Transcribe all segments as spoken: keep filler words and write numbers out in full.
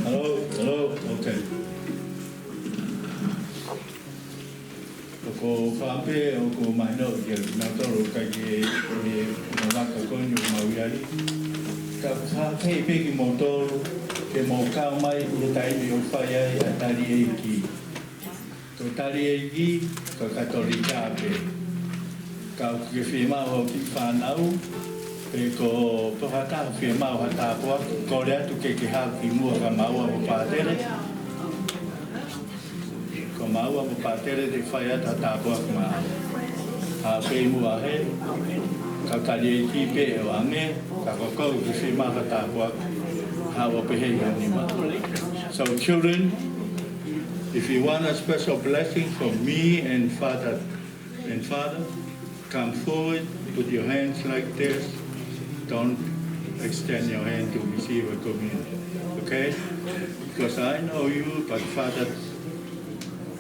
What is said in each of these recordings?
Hello, hello, okay. ʻOku ou fakaʻamu pē, ʻoku mahino kia kimoutolu ʻoku ʻikai ke, ke, ke maka ko eni ʻoku mau ʻi ai. Ka ʻoku ou fakaafeʻi pē kimoutolu ke mou kau mai ʻi he taimi ʻoku fai ai ʻa e tali ʻeiki. Ko e tali ʻeiki, ko e Katolika pē. Ka ʻoku ke fiemaʻu hoʻo kiʻi fānau, pe ko e tokotaha fiemaʻu ha tāpuaki, kole atu ke ke haʻu ki muʻa kia maua mo pātele. Ko maua mo pātele te fai atu ha tāpuaki maʻau. Haʻu pē ʻi muʻa hē, ka tali ʻeiki pē ʻe ʻoange, ka ko koe ʻoku ke fiemaʻu ha tāpuaki, haʻu ʻo pehē ʻi ho nima. So children, if you want a special blessing from me and Father, and Father, come forward, put your hands like this. Don't extend your hand to receive a communion, okay? Because I know you, but Father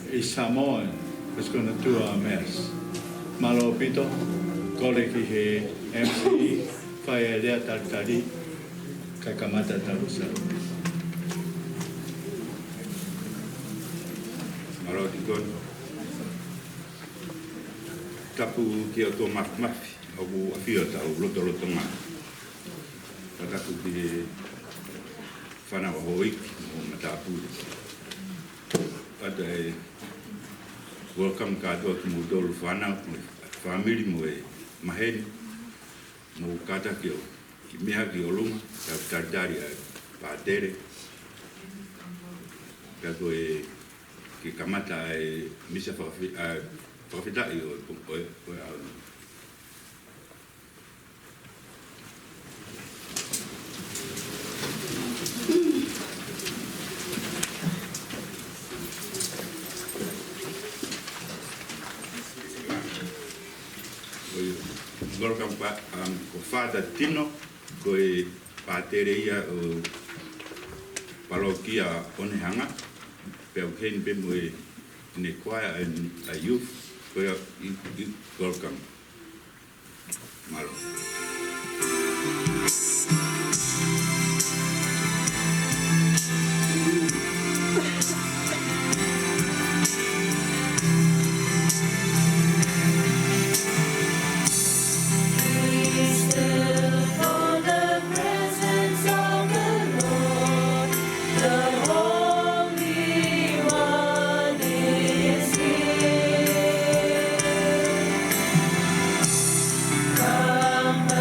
is Samoan, is gonna do our mass. Mālō ʻaupito, kole ki he M C, fai e lea talitali, kae kamata e talusala. Mālō ʻaupito. Tapu ki he ʻOtua Māfimafi, ʻoku ʻafio ʻi hotau lotolotonga. Ka tapu ki he fānau ʻa houʻeiki mo matāpule. Pea ʻoatu e welcome kātoa kimoutolu fānau, mo e fāmili, mo e maheni, mou kātaki ʻo kiʻi meʻa ki ʻolunga, tau talitali ʻa e pātele. Pea ko e ke kamata e misa fakafi-, ʻa e fakafetaʻi ʻo e, ʻo e, ʻo e ʻaho ni. Ko e welcome pa-, um, ko Father Tino, ko e pātele ia ʻo e palōkia Onehunga, pea ʻoku ʻi heni pē mo e, ʻene choir and a youth, ko ia, you, you welcome. Mālō. Be still, for the presence of the Lord, the Holy One is here. Come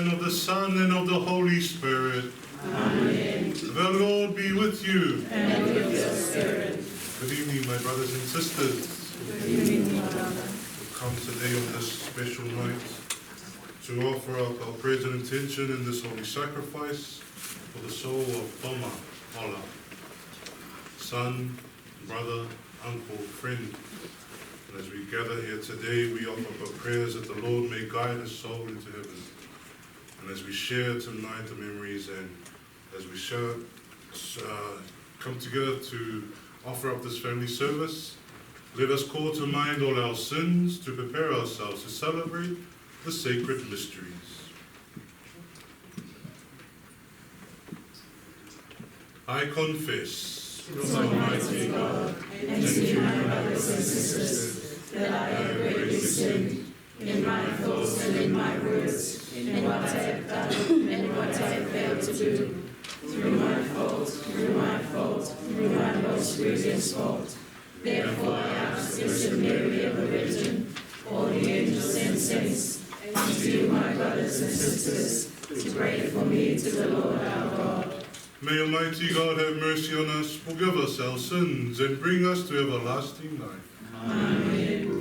And of the Son, and of the Holy Spirit. Amen. The Lord be with you. And with your spirit. Good evening, my brothers and sisters. Good evening, brother. We come today on this special night to offer up our prayers and intention in this holy sacrifice for the soul of Toma Ola, son, brother, uncle, friend. And as we gather here today, we offer up our prayers that the Lord may guide his soul into heaven. And as we share tonight the memories and as we share, uh, come together to offer up this family service, let us call to mind all our sins to prepare ourselves to celebrate the sacred mysteries. I confess to Almighty God and to you, my brothers and sisters, that I have greatly sinned in my thoughts and in my words, in what I have done and what I have failed to do, through my fault, through my fault, through my most grievous fault. Therefore I ask the Virgin Mary, ever Virgin, all the angels and saints, and you, my brothers and sisters, to pray for me to the Lord our God. May Almighty God have mercy on us, forgive us our sins, and bring us to everlasting life. Amen.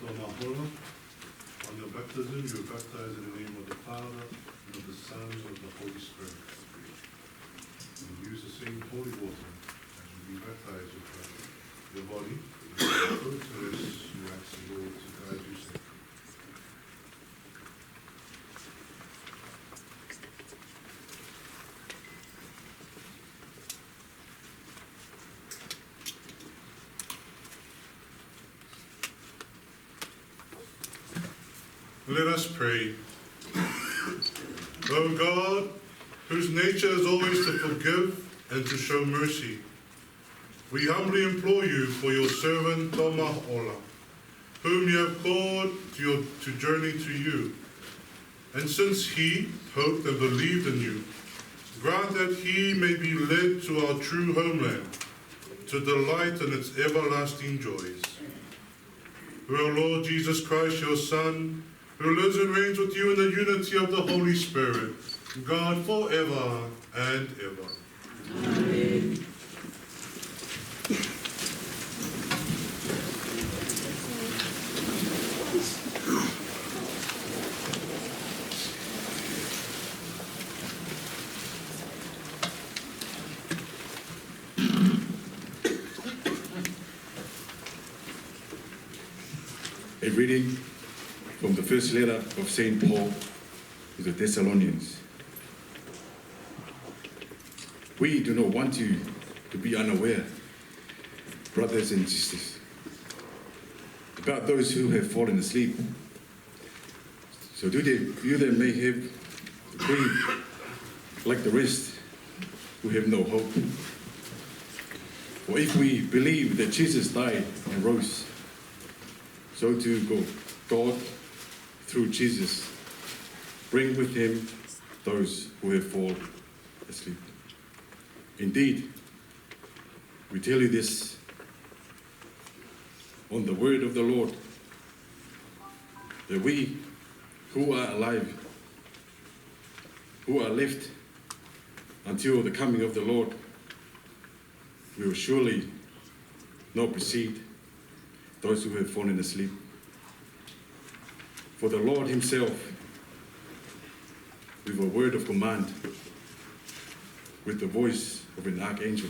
Toma Ola, on your baptism, you were baptized in the name of the Father, and of the Son, and of the Holy Spirit. And use the same holy water as we baptize you for your body, and your fruit, and as you ask the Lord to guide you safely. Let us pray. O God, whose nature is always to forgive and to show mercy, we humbly implore you for your servant Toma Ola, whom you have called to, your, to journey to you. And since he hoped and believed in you, grant that he may be led to our true homeland, to delight in its everlasting joys. Through our Lord Jesus Christ, your Son, who lives and reigns with you in the unity of the Holy Spirit, God, forever and ever. Amen. A reading from the first letter of Saint Paul to the Thessalonians. We do not want you to be unaware, brothers and sisters, about those who have fallen asleep, so that you, you then may have grief like the rest who have no hope. For if we believe that Jesus died and rose, so too go-, God, through Jesus, bring with him those who have fallen asleep. Indeed, we tell you this on the word of the Lord, that we who are alive, who are left Until the coming of the Lord, we will surely not precede those who have fallen asleep. For the Lord himself, with a word of command, with the voice of an archangel,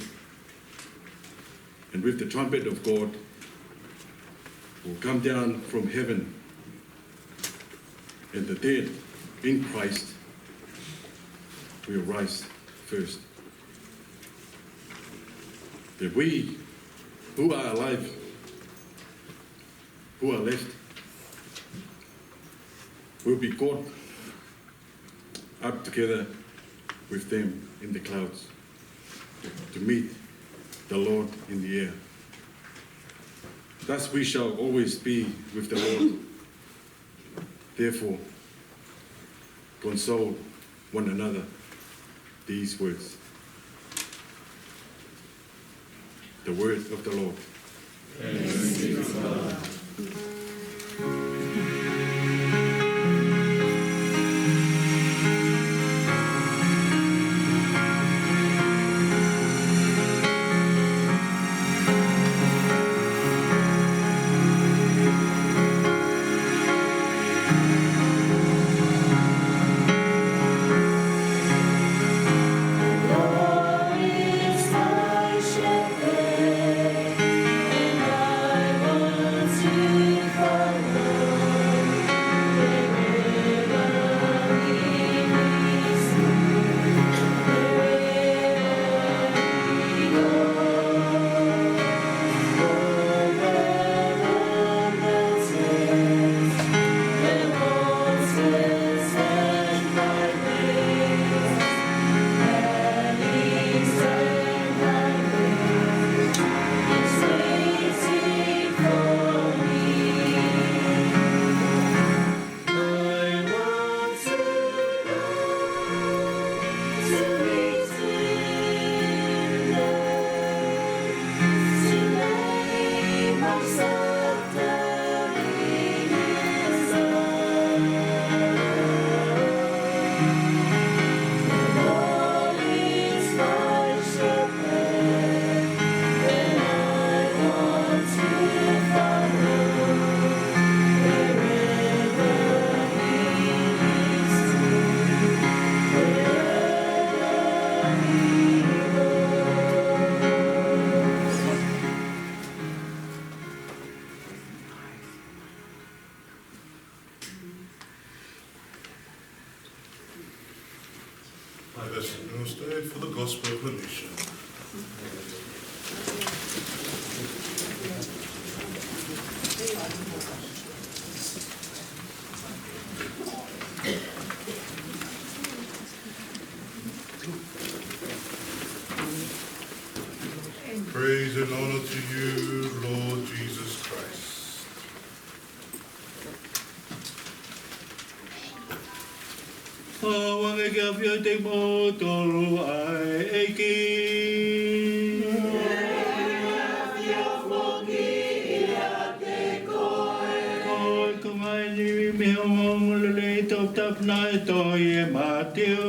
and with the trumpet of God, will come down from heaven, and the dead in Christ will rise first. That we who are alive, who are left, will be caught up together with them in the clouds to meet the Lord in the air. Thus we shall always be with the Lord. Therefore, console one another these words. The word of the Lord. Let us kneel today for the gospel of the nation. Praise and honor to you, Lord Jesus Christ. ʻOua ʻe ke ʻafio ʻiate kimoutolu ʻa e ʻEiki. Ko e konga ʻeni mei he ongoongolelei toputapu naʻe tohi ʻe Mātiu.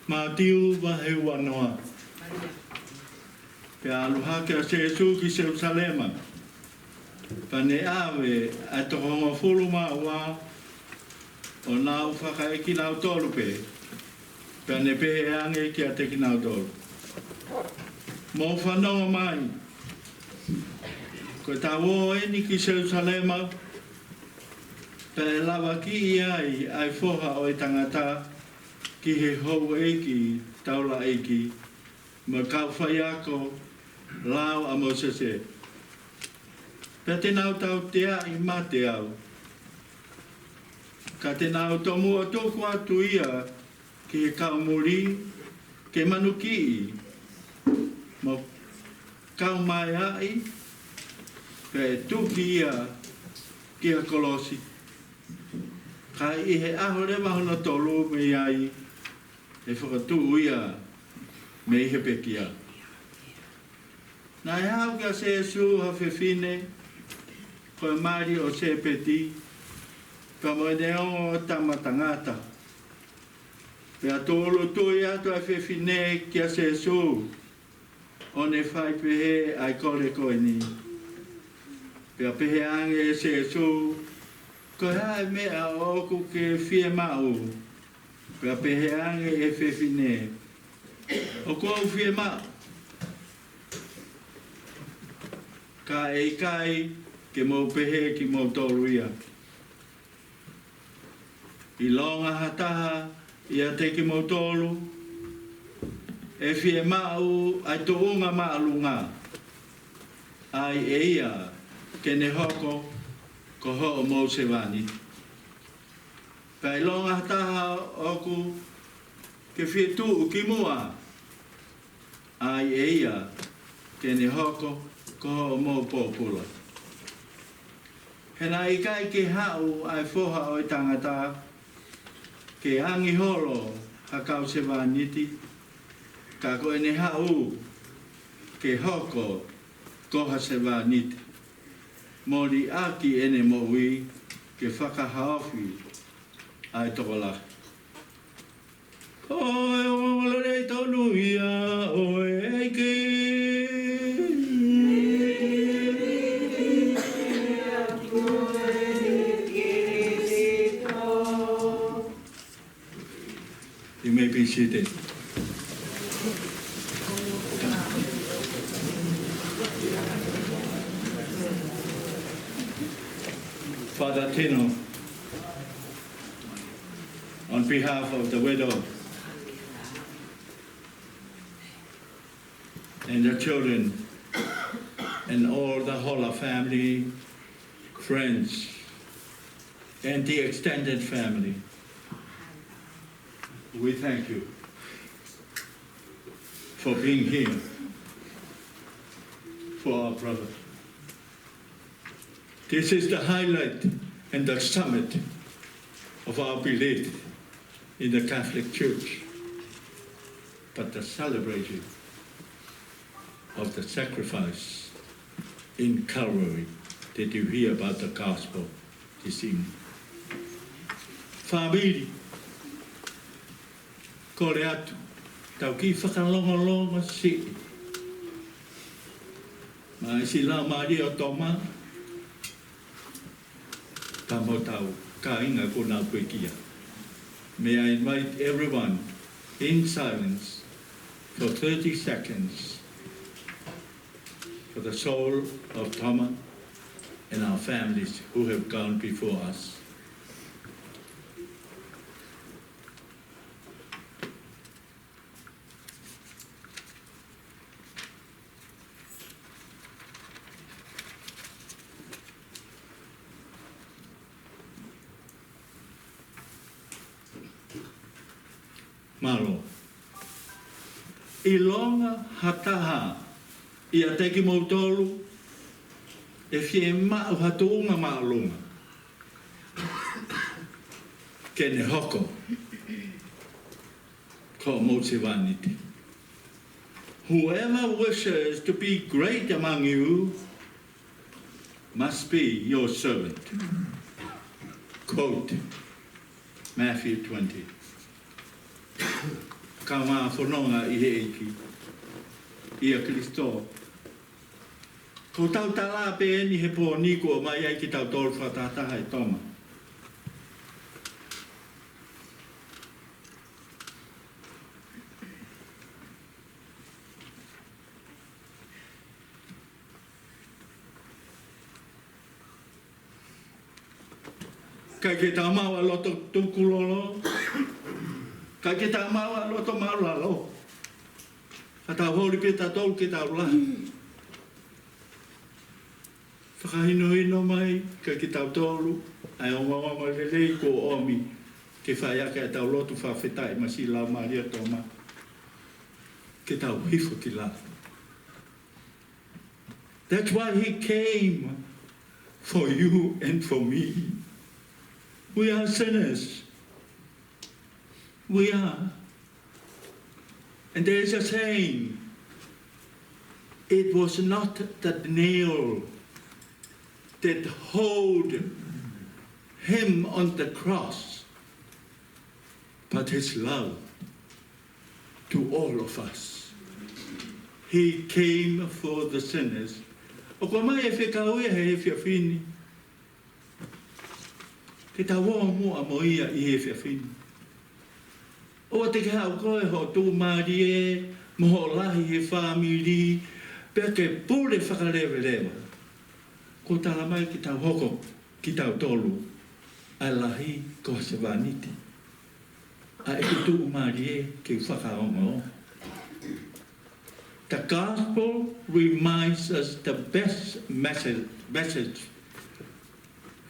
Mātiu vahe uanoa. Pea ʻalu hake ʻa Sēsū ki Selusalema. Pea ne ʻave ʻa e toko hongofulu mā ua ʻo nau fakaʻeiki kinautolu pē. Pea ne pehē ange kiate kinautolu, mou fanongo mai, ko ʻetau ō ʻeni ki Selusalema, pea ʻe lavakiʻi ai ʻa e Foha ʻo e Tangata ki he houʻeiki taulaʻeiki mo e kau faiako lao ʻa Mōsese. Pea te nau tauteaʻi mate au. Ka te nau tomuʻa tuku atu ia ki he kau muli ke manukiʻi mo kau maeaʻi, pea ʻe tuki ia ki ha kolosi. Ka ʻi he ʻaho leva hono tolu mei ai, ʻe fokotuʻu ia mei he pekia. Naʻe haʻu kia Sēsū ha fefine, ko e mali ʻo Sēpeti, pea mo ʻene ongo tama tangata. Pea tūʻulutui atu ʻa e fefine kia Sēsū, ʻo ne fai pehē ʻa e kole ko eni. Pea pehē ange ʻe Sēsū, ko e hā e meʻa ʻoku ke fiemaʻu? Pea pehē ange ʻe he fefine, ʻoku ou fiemaʻu, ka ʻe ʻikai ke mou pehē kimoutolu ia. ʻIlonga ha taha ʻiate kimoutolu ʻe fiemaʻu ʻa e tuʻunga māʻolunga, ʻai ʻe ia ke ne hoko ko hoʻomou sevāniti. Pea ʻilonga ha taha ʻoku ke fie tuʻu ki muʻa, ʻai ʻe ia ke ne hoko ko hoʻomou pōpula. He naʻe ʻikai ke haʻu ʻa e Foha ʻo e Tangata ke angi holo ha kau sevāniti, ka ko ʻene haʻu ke hoko ko ha sevāniti, mo liʻaki ʻene moʻui ke fakahaofi ʻa e tokolahi. Ko e ongoongolelei tonu ia ʻo e ʻEiki. You may be seated. Father Tino, on behalf of the widow and the children and all the Hola family, friends, and the extended family, we thank you for being here for our brother. This is the highlight and the summit of our belief in the Catholic Church, but the celebration of the sacrifice in Calvary that you hear about the gospel this evening. Fāmili, kole atu, tau kiʻi fakalongolongo siʻi maʻa e siʻi laumālie ʻo Toma, pea mo hotau kāinga kuo nau pekia. May I invite everyone in silence for thirty seconds for the soul of Toma and our families who have gone before us. Mālō. ʻIlonga ha taha ʻiate kimoutolu ʻe fiemaʻu ha tuʻunga māʻolunga, ke ne hoko ko hoʻomou sevāniti. Whoever wishes to be great among you must be your servant. Quote, Matthew twenty. Kaungā fononga ʻi he ʻEiki, ʻia Kalaisi. Ko ʻetau tala pē eni he pō ni kuo ʻomai ai kitautolu fakatahataha ʻe Toma. ʻIkai ke tau maʻu ʻa e loto tukulolo. ʻIkai ke tau maʻu ʻa e loto māʻulalo. Ka tau holi pē tautolu ke tau lahi. Fakahinohino mai kiate kitautolu ʻa e ongoongo lelei kuo ʻomi ke fai ʻaki ʻetau lotu fakafetaʻi maʻa e siʻi laumālie ʻo Toma. Ke tau hifo ki lalo. That's why he came for you and for me. We are sinners. We are. And there is a saying, It was not the nail that hold him on the cross, but his love to all of us. He came for the sinners. ʻOku ʻomai e fekau ia he efiafi ni. Ke tau ō muʻa mo ia ʻi he efiafi ni. ʻOua te ke haʻu koe, hoʻo tuʻumālie, mo hoʻo lahi he fāmili, pea ke pule fakaleveleva. Kuo tala mai ke tau hoko kitautolu ʻa e lahi ko e sevāniti. ʻA ʻeku tuʻumālie ke u fakaongo. The gospel reminds us the best message, message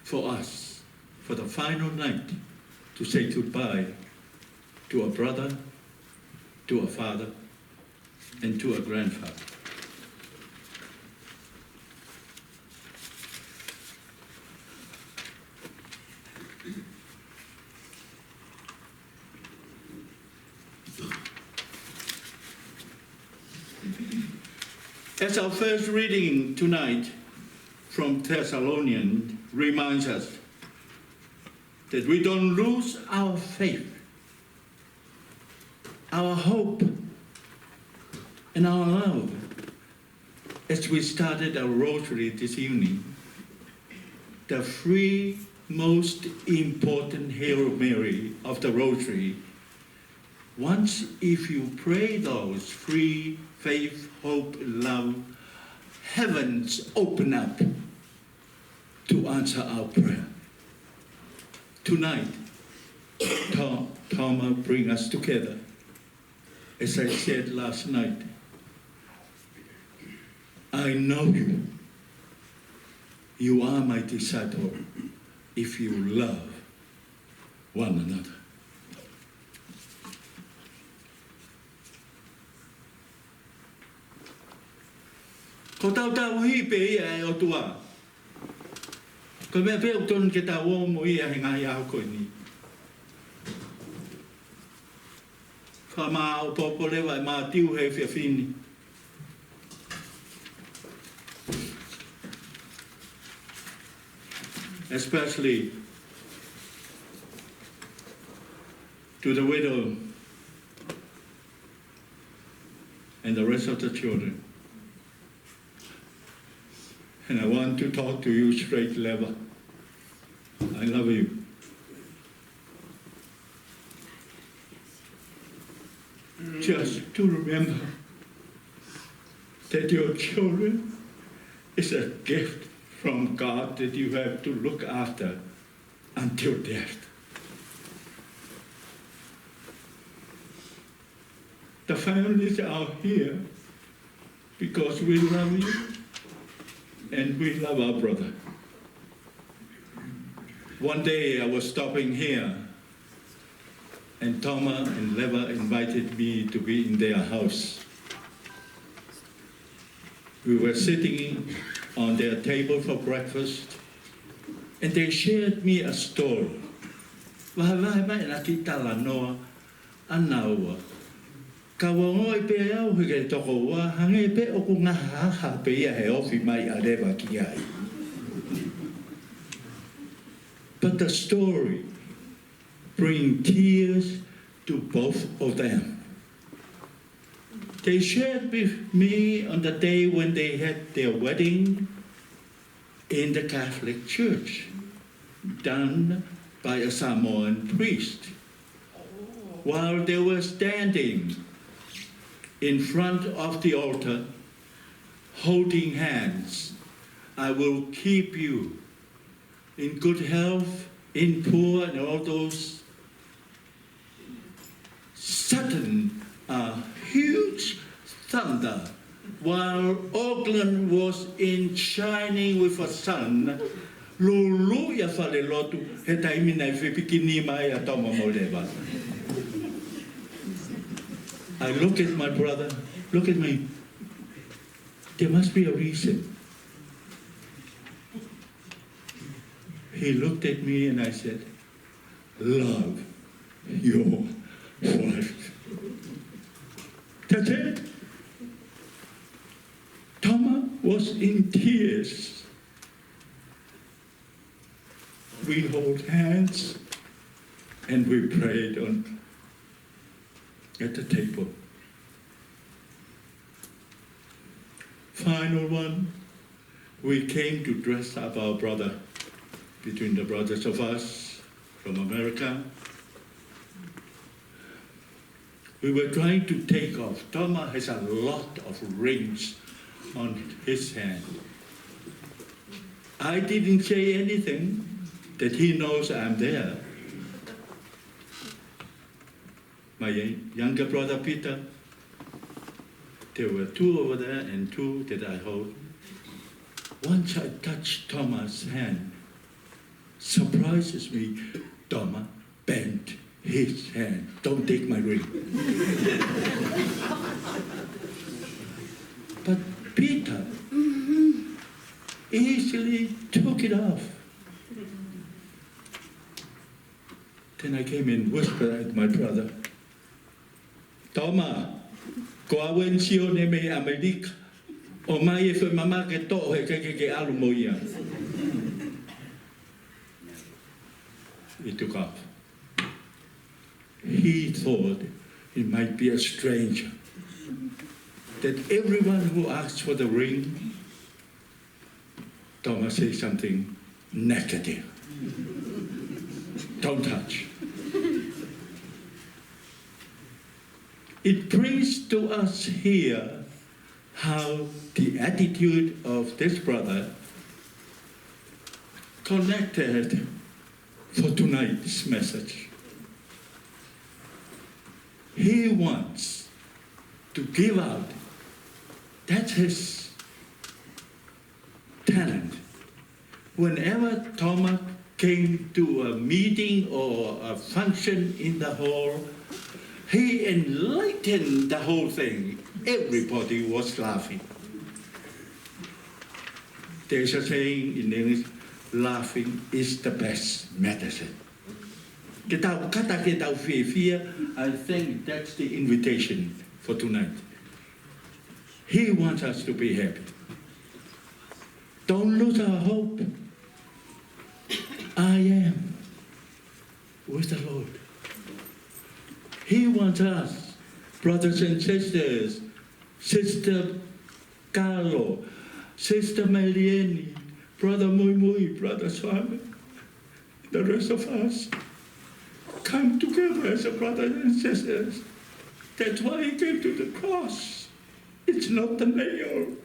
for us, for the final night, to say goodbye to a brother, to a father, and to a grandfather. As our first reading tonight from Thessalonians reminds us that we don't lose our faith, our hope, and our love as we started our rosary this evening. The three most important Hail Mary of the rosary. Once if you pray those three, faith, hope, love, heavens open up to answer our prayer. Tonight, Tho-, Thomas bring us together. As I said last night, I know you. You are my disciple if you love one another. Ko hotau tauhi pē ia ʻe ʻOtua. Ko e meʻa pē ʻoku totonu ke tau ō mo ia he ngaahi ʻaho ko eni. Fakamāʻopoʻopo leva ʻe Mātiu he efiafi ni. Especially to the widow and the rest of the children. And I want to talk to you straight, Leva. I love you. Just to remember that your children is a gift from God that you have to look after until death. The families are here because we love you and we love our brother. One day I was stopping here and Toma and Leva invited me to be in their house. We were sitting on their table for breakfast and they shared me a story. Vahevahe mai ʻena kiʻi talanoa ʻanaua. Ka u ongoʻi pē au he ko e toko ua, hangē pē ʻoku ngahaha pē ia he ofi mai ʻa Leva ki ai. But the story bring tears to both of them. They shared with me on the day when they had their wedding in the Catholic Church, done by a Samoan priest. While they were standing in front of the altar, holding hands, "I will keep you in good health, in poor," and all those. Sudden, a huge thunder, while Auckland was in shining with a sun, lulu ia fale lotu, he taimi naʻe fepikini mai ʻa Toma mo Leva. I look at my brother, look at me. There must be a reason. He looked at me and I said, "Love your wife." That's it. was in tears. We hold hands and we prayed on, at the table. Final one, we came to dress up our brother between the brothers of us from America. We were trying to take off. Toma has a lot of rings on his hand. I didn't say anything that he knows I'm there. My younger brother Peter, there were two over there and two that I hold. Once I touched Toma's hand, surprises me, Toma bent his hand. Don't take my ring. But Peter easily took it off. Then I came and whispered at my brother, "Toma, ko au eni Sione mei ʻAmelika. ʻOmai e foʻi mama ke toʻo he ke ke ke ʻalu mo ia." He took off. He thought it might be a stranger. That everyone who asks for the ring, Toma say something negative. Don't touch. It brings to us here how the attitude of this brother connected for tonight's message. He wants to give out. That's his talent. Whenever Toma came to a meeting or a function in the hall, he enlightened the whole thing. Everybody was laughing. There's a saying in English, "Laughing is the best medicine." Ke tau kata ke tau fiefia, I think that's the invitation for tonight. He wants us to be happy. Don't lose our hope. I am with the Lord. He wants us, brothers and sisters, Sister Carlo, Sister Melieni, Brother Muimui, Brother Simon, the rest of us come together as a brothers and sisters. That's why he came to the cross. It's not the nail,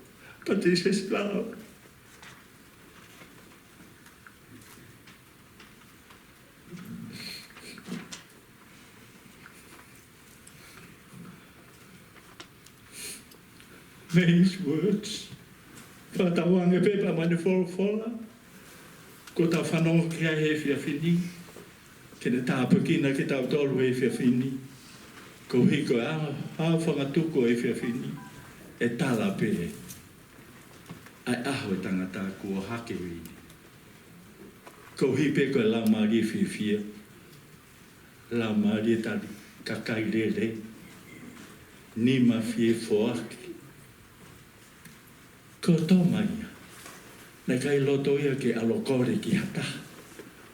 but it's his love. May his words. Fakatauange pē pea mo ʻene folofola kuo tau fanongo ki ai he efiafi ni, ke ne tāpuekina kitautolu he efiafi ni. Koeʻuhi ko e ʻaho, ʻaho fakatuku he efiafi ni, ʻe tala pē ʻa e ʻaho ʻo e tangata kuo hake ʻo ʻi heni. Koeʻuhi pē ko e laumālie fiefia, laumālie tali, kakai lele, nima fie foaki. Ko Toma ia, naʻe ʻikai loto ia ke ʻalu ʻo kole ki ha taha.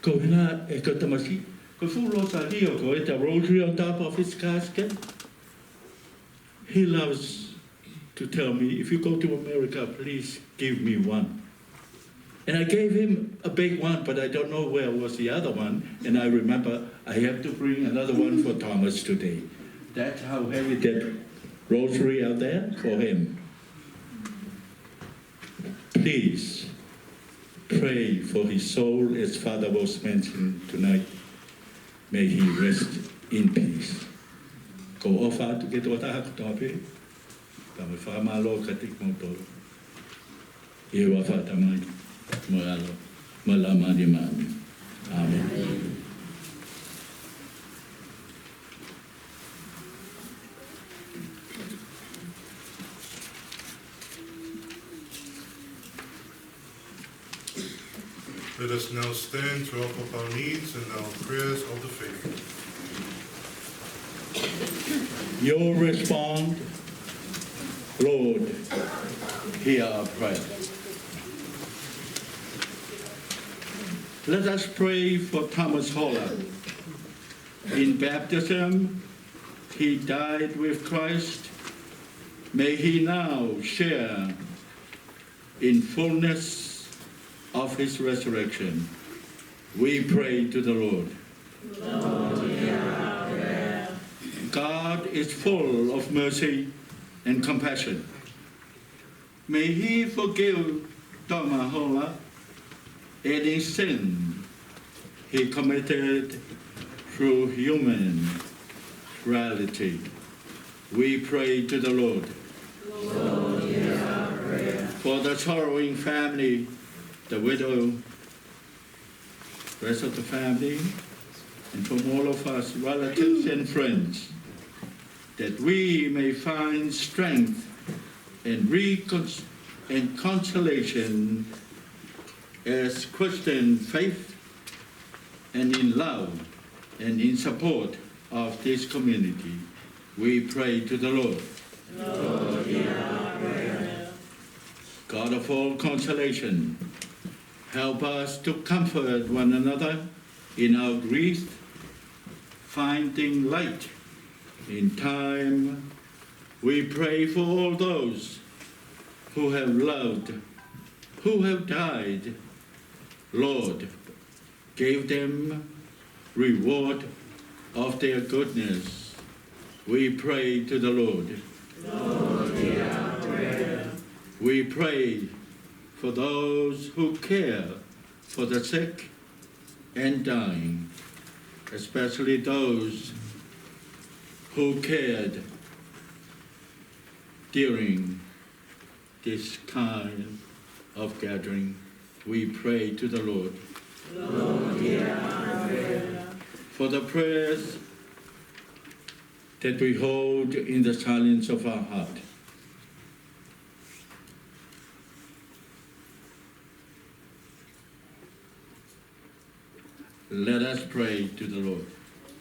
Ko e ʻuhinga ē, ko e tamasiʻi, ko e fuʻu lōsalio ko ē, the rosary on top of his casket. He loves to tell me, "If you go to America, please give me one." And I gave him a big one, but I don't know where was the other one. And I remember I have to bring another one for Thomas today. That's how heavy that rosary out there for him. Please pray for his soul as Father was mentioned tonight. May he rest in peace. Ko e ʻofa atu ki he tokotaha kotoa pē, pea mo e fakamālō kiate kimoutolu. ʻI he huafa ʻo e Tamai, mo e ʻAlo, mo e Laumālie Māʻoniʻoni. ʻĀmeni. Let us now stand to offer up our needs and our prayers of the faithful. You'll respond, "Lord, Hear our prayer. Let us pray for Thomas Hola. In baptism, he died with Christ. May he now share in fullness of his resurrection. We pray to the Lord. Lord, hear our prayer. God is full of mercy and compassion. May he forgive Thomas Hola any sin he committed through human frailty. We pray to the Lord. Lord, hear our prayer. For the sorrowing family, the widow, rest of the family, and from all of us, relatives and friends, that we may find strength and recon-, and consolation as Christian faith and in love and in support of this community. We pray to the Lord. Lord, hear our prayer. God of all consolation, help us to comfort one another in our grief, finding light in time. We pray for all those who have loved, who have died. Lord, give them reward of their goodness. We pray to the Lord. Lord, hear our prayer. We pray for those who care for the sick and dying, especially those who cared during this kind of gathering. We pray to the Lord. Lord, hear our prayer. For the prayers that we hold in the silence of our heart. Let us pray to the Lord.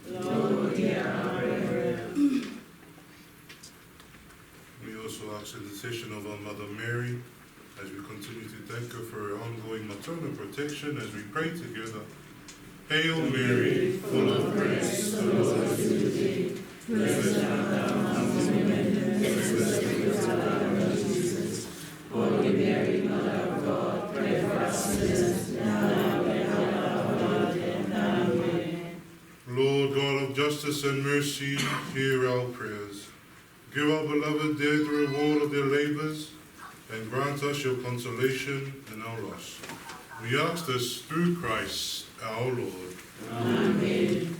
Lord, hear our prayer. We also ask the intercession of our Mother Mary as we continue to thank her for her ongoing maternal protection as we pray together. Hail Mary, full of grace, the Lord is with thee. Blessed art thou among women, and blessed is the fruit of thy womb, Jesus. Holy Mary, Mother of God, pray for us sinners, now and at the hour of our death. Amen. Lord God of justice and mercy, hear our prayers. Give our beloved dead the reward of their labors, and grant us your consolation in our loss. We ask this through Christ our Lord. Amen.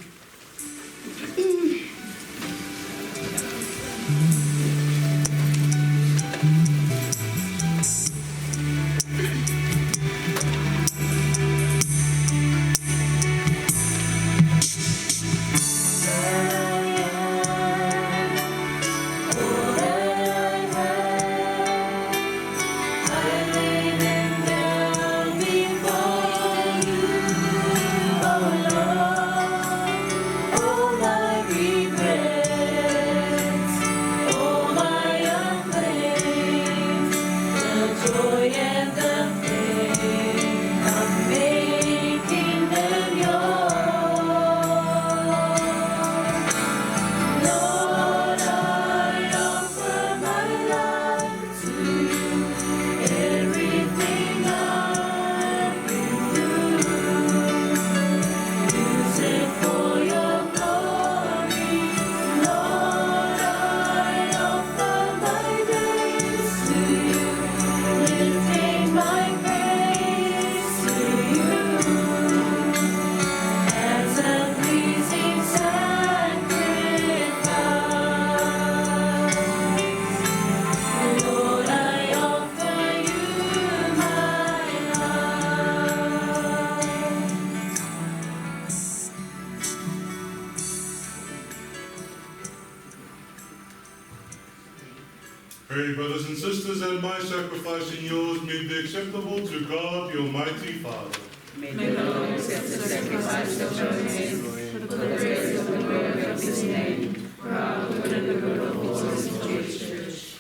Pray, brothers and sisters, that my sacrifice and yours may be acceptable to God, the Almighty Father. May the Lord accept the sacrifice of your hands for the praise and the glory of his name, for our good and the good of all his holy church.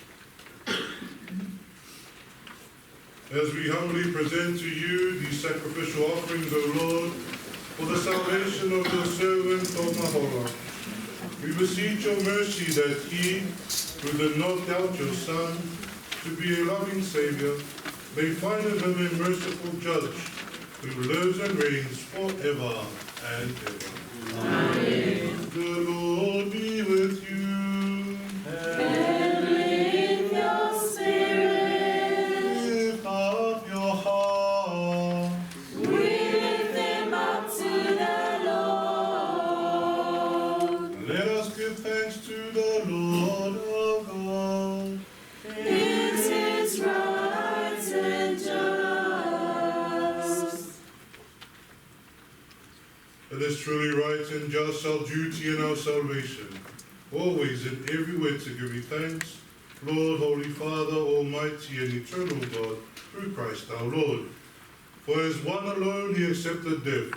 As we humbly present to you these sacrificial offerings, O Lord, for the salvation of your servant Tomahola, we beseech your mercy that he, who did not doubt your Son to be a loving Savior, may find in him a merciful judge who lives and reigns forever and ever. Amen. The Lord be with you. And with your spirit. Lift up your hearts. We lift them up to the Lord. Let us give thanks to the Lord our God. It is right and just. It is truly right and just, our duty and our salvation, always and everywhere to give you thanks, Lord, Holy Father, Almighty and Eternal God, through Christ our Lord. For as one alone he accepted death,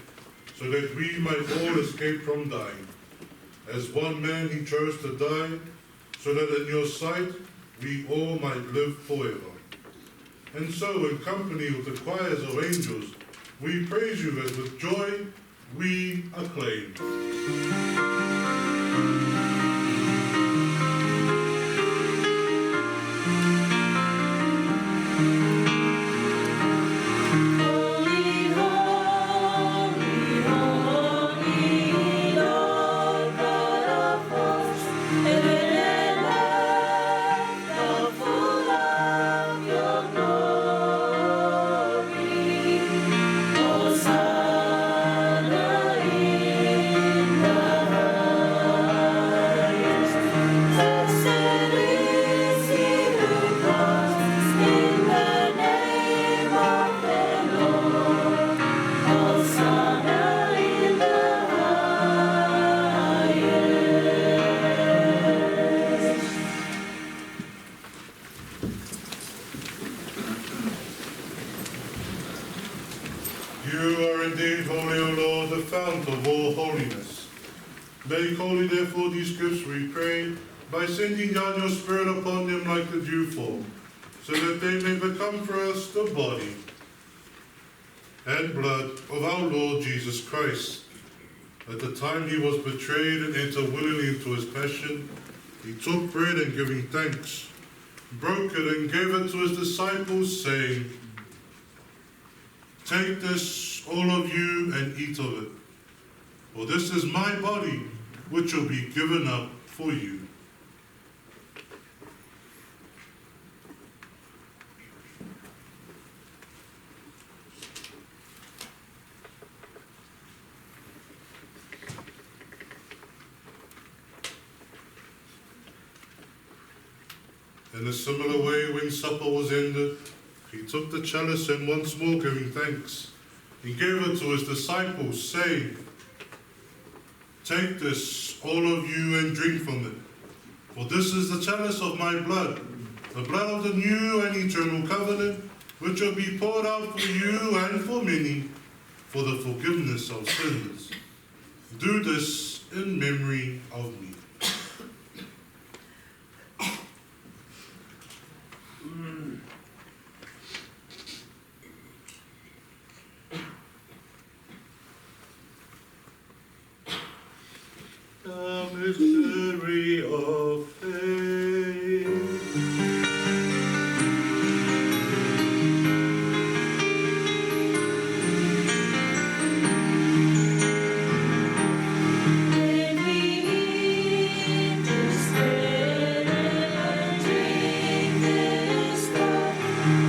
so that we might all escape from dying. As one man he chose to die, so that in your sight we all might live forever. And so, in company with the choirs of angels, we praise you as with joy we acclaim. Holy, holy, holy, Lord God of hosts, heaven and earth are full of your glory. Hosanna in the highest. Blessed is he who comes in the name of the Lord. Hosanna in the highest. You are indeed holy, O Lord, the fount of all holiness. Make holy, therefore, these gifts, we pray, by sending down your Spirit upon them like the dewfall, so that they may become for us the body and blood of our Lord Jesus Christ. At the time he was betrayed and entered willingly into his passion, he took bread and, giving thanks, broke it and gave it to his disciples, saying, "Take this, all of you, and eat of it, for this is my body, which will be given up for you." In a similar way, when supper was ended, he took the chalice and, once more giving thanks, he gave it to his disciples, saying, "Take this, all of you, and drink from it. For this is the chalice of my blood, the blood of the new and eternal covenant, which will be poured out for you and for many for the forgiveness of sins. Do this in memory of me." The mystery of faith. When we eat this bread and drink this cup,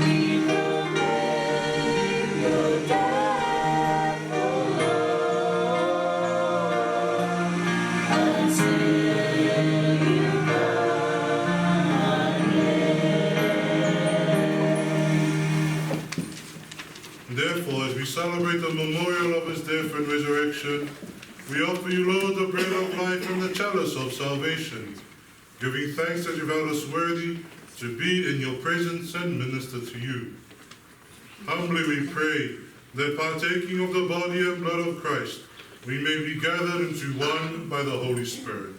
we proclaim your death, O Lord, until you come again. Therefore, as we celebrate the memorial of his death and resurrection, we offer you, Lord, the bread of life and the chalice of salvation, giving thanks that you've held us worthy to be in your presence and minister to you. Humbly we pray that, partaking of the body and blood of Christ, we may be gathered into one by the Holy Spirit.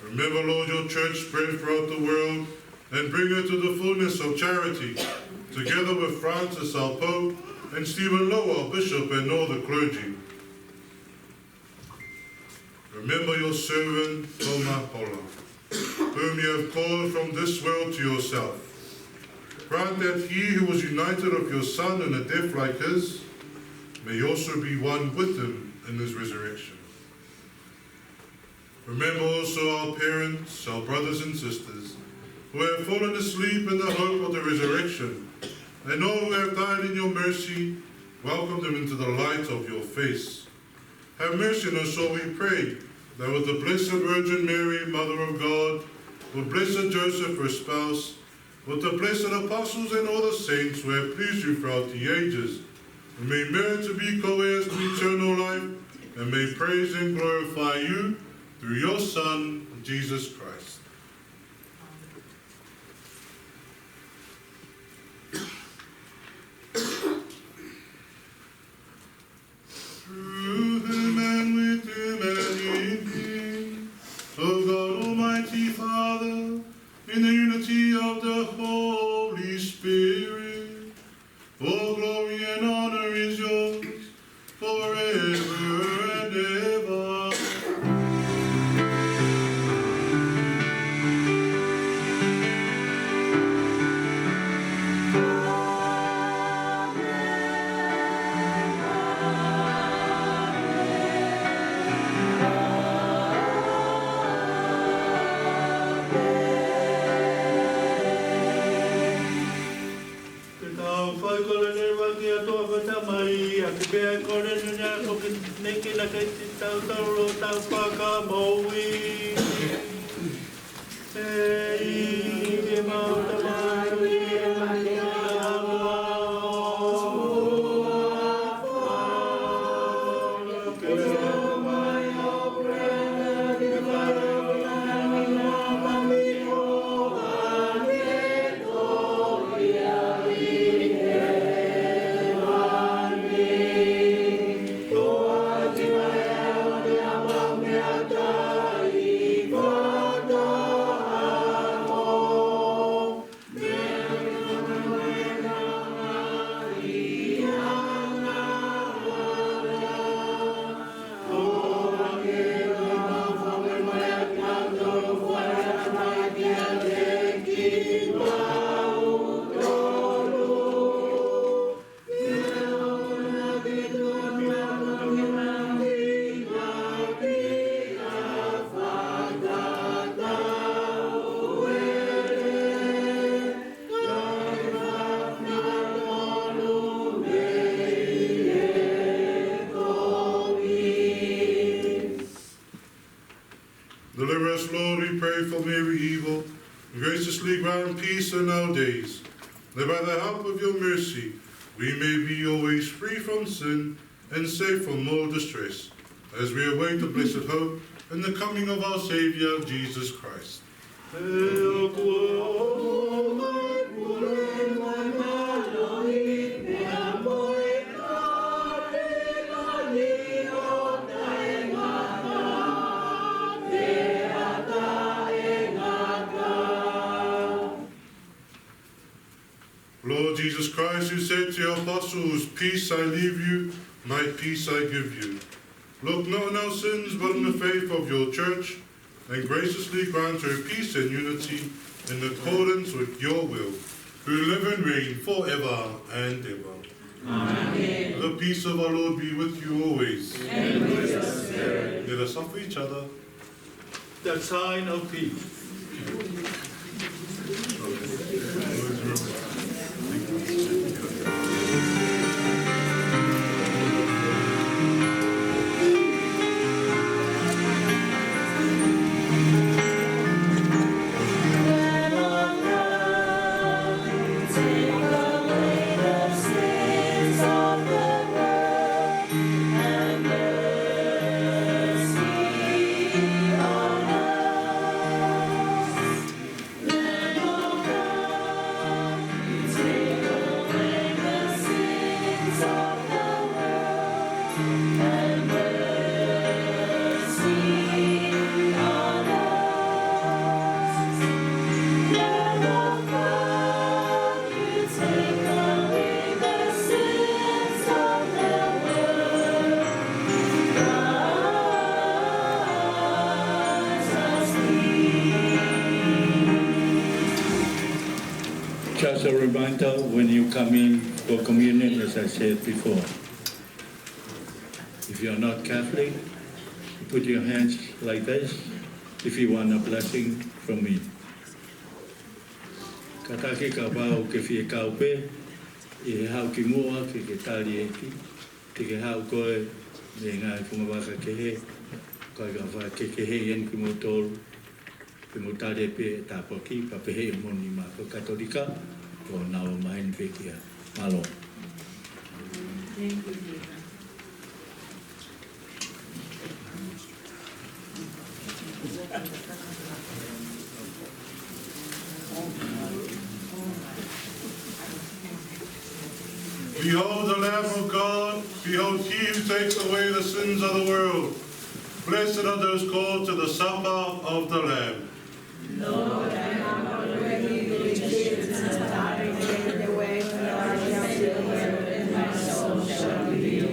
Remember, Lord, your church spread throughout the world, and bring her to the fullness of charity, together with Francis our Pope and Stephen Lo our Bishop and all the clergy. Remember your servant Toma Hola, whom you have called from this world to yourself. Grant that he who was united with your Son in a death like his may also be one with him in his resurrection. Remember also our parents, our brothers and sisters, who have fallen asleep in the hope of the resurrection, and all who have died in your mercy, welcome them into the light of your face. Have mercy on us all, we pray, that with the Blessed Virgin Mary, Mother of God, with Blessed Joseph, her spouse, with the blessed apostles and all the saints who have pleased you throughout the ages, we may merit to be co-heirs to eternal life, and may praise and glorify you through your Son, Jesus Christ. Through him and with him and in him, O God, Almighty Father, in the unity of the Holy Spirit, all glory and honor is yours forever and ever. Ke tau fai kole leva ki he ʻOtua ko e Tamai, ʻaki pē ʻa e kole ni ʻa e kokinekina kei kitautolu ʻo tau fakamoʻui. ʻEiki, ke mau tamaui ʻi he langi ʻa ho huafa. Deliver us, Lord, we pray, from every evil, and graciously grant peace in our days, that by the help of your mercy we may be always free from sin and safe from all distress, as we await the blessed hope and the coming of our Savior, Jesus Christ. Lord Jesus Christ, you said to your apostles, "Peace I leave you, my peace I give you." Look not on our sins, but on the faith of your church, and graciously grant her peace and unity in accordance with your will, who live and reign forever and ever. Amen. The peace of our Lord be with you always. And with your spirit. Let us offer each other the sign of peace. So when you come in for communion, as I said before, if you're not Catholic, put your hands like this if you want a blessing from me. Kātaki, kapau ʻoku ke fie kau pē, ʻi he haʻu ki muʻa ke ke tali ʻEiki, te ke haʻu koe mei he ngaahi fungavaka kehe, ko e kau vaka kehekehe eni kimoutolu, ke mou tali pē e tāpuaki, pea pehē mo e nima ko e Katolika, ko ʻenau maheni pē kia. Mālō. Behold the Lamb of God, behold he who takes away the sins of the world. Blessed are those called to the supper of the Lamb. Lord, I am not worthy to receive the cup and the cup, but only a word, and my soul shall be healed.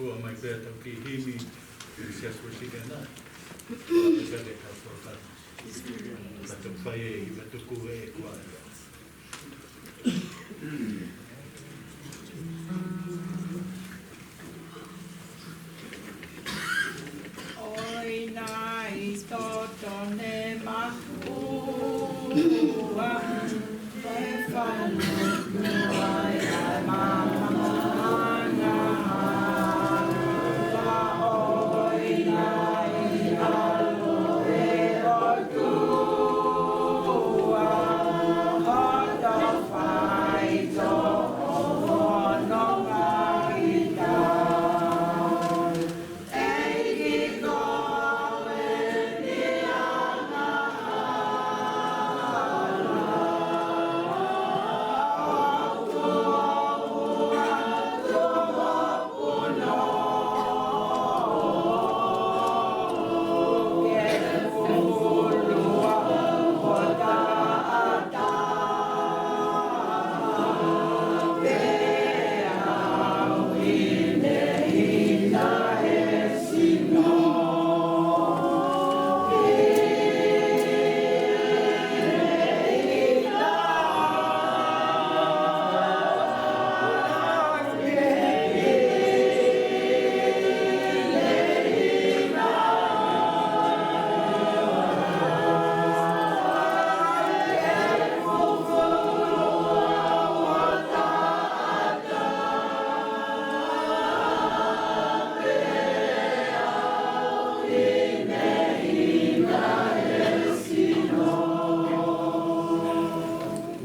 Ua mai pea tau ki he himi, ʻi he siasi Uēsiliana. Ua mai pea ke tau folofola. Ka tau fai e, ka tau kū e kua. ʻOi nai toto ne makua, e fanu ai ai mama anga. Ua ʻoi nai ʻalo e ʻOtua, hoto faitoʻo hono ngaita.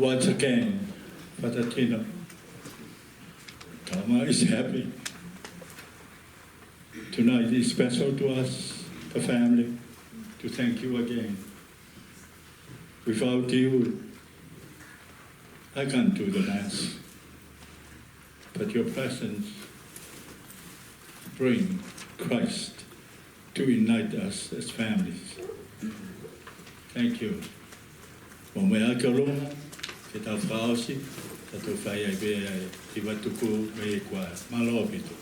Once again, Father Tino, Tama is happy. Tonight is special to us, the family, to thank you again. Without you, I can't do the Mass. But your presence bring Christ to unite us as families. Thank you. Mo me ake o luma, ke tau fakaʻosi, ka tau fai ai pē ʻa e hiva tuku mei he kuaea. Mālō ʻaupito.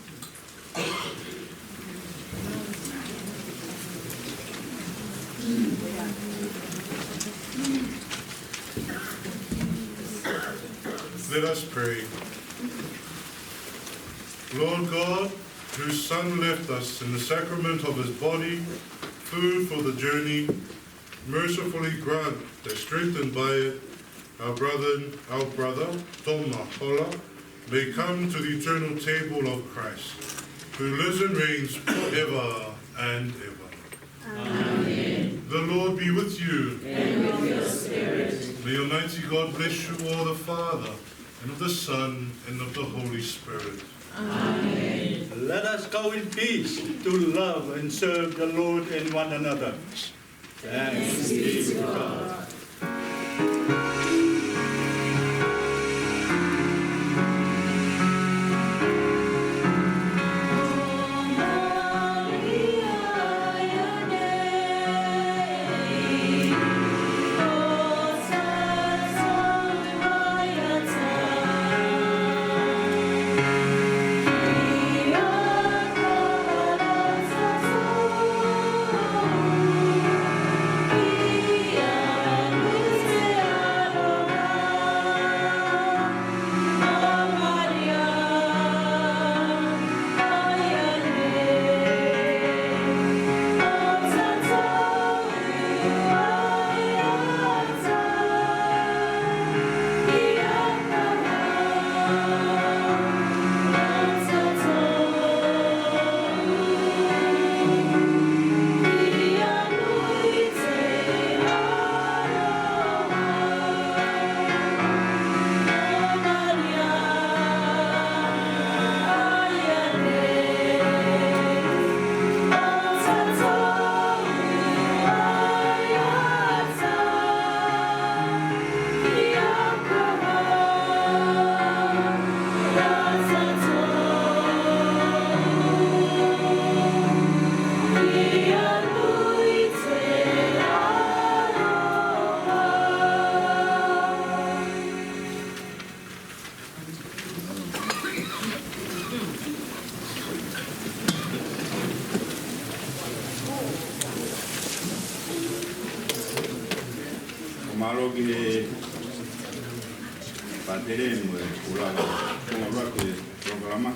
Let us pray. Lord God, whose Son left us in the sacrament of his body, food for the journey, mercifully grant that, strengthened by it, our brother, our brother Toma Hola may come to the eternal table of Christ, who lives and reigns forever and ever. Amen. The Lord be with you. And with your spirit. May Almighty God bless you all, the Father, and of the Son, and of the Holy Spirit. Amen. Let us go in peace to love and serve the Lord and one another. Thanks be to God. Mālō ki he pātele mo e kula, ko e kula ko e polokalama.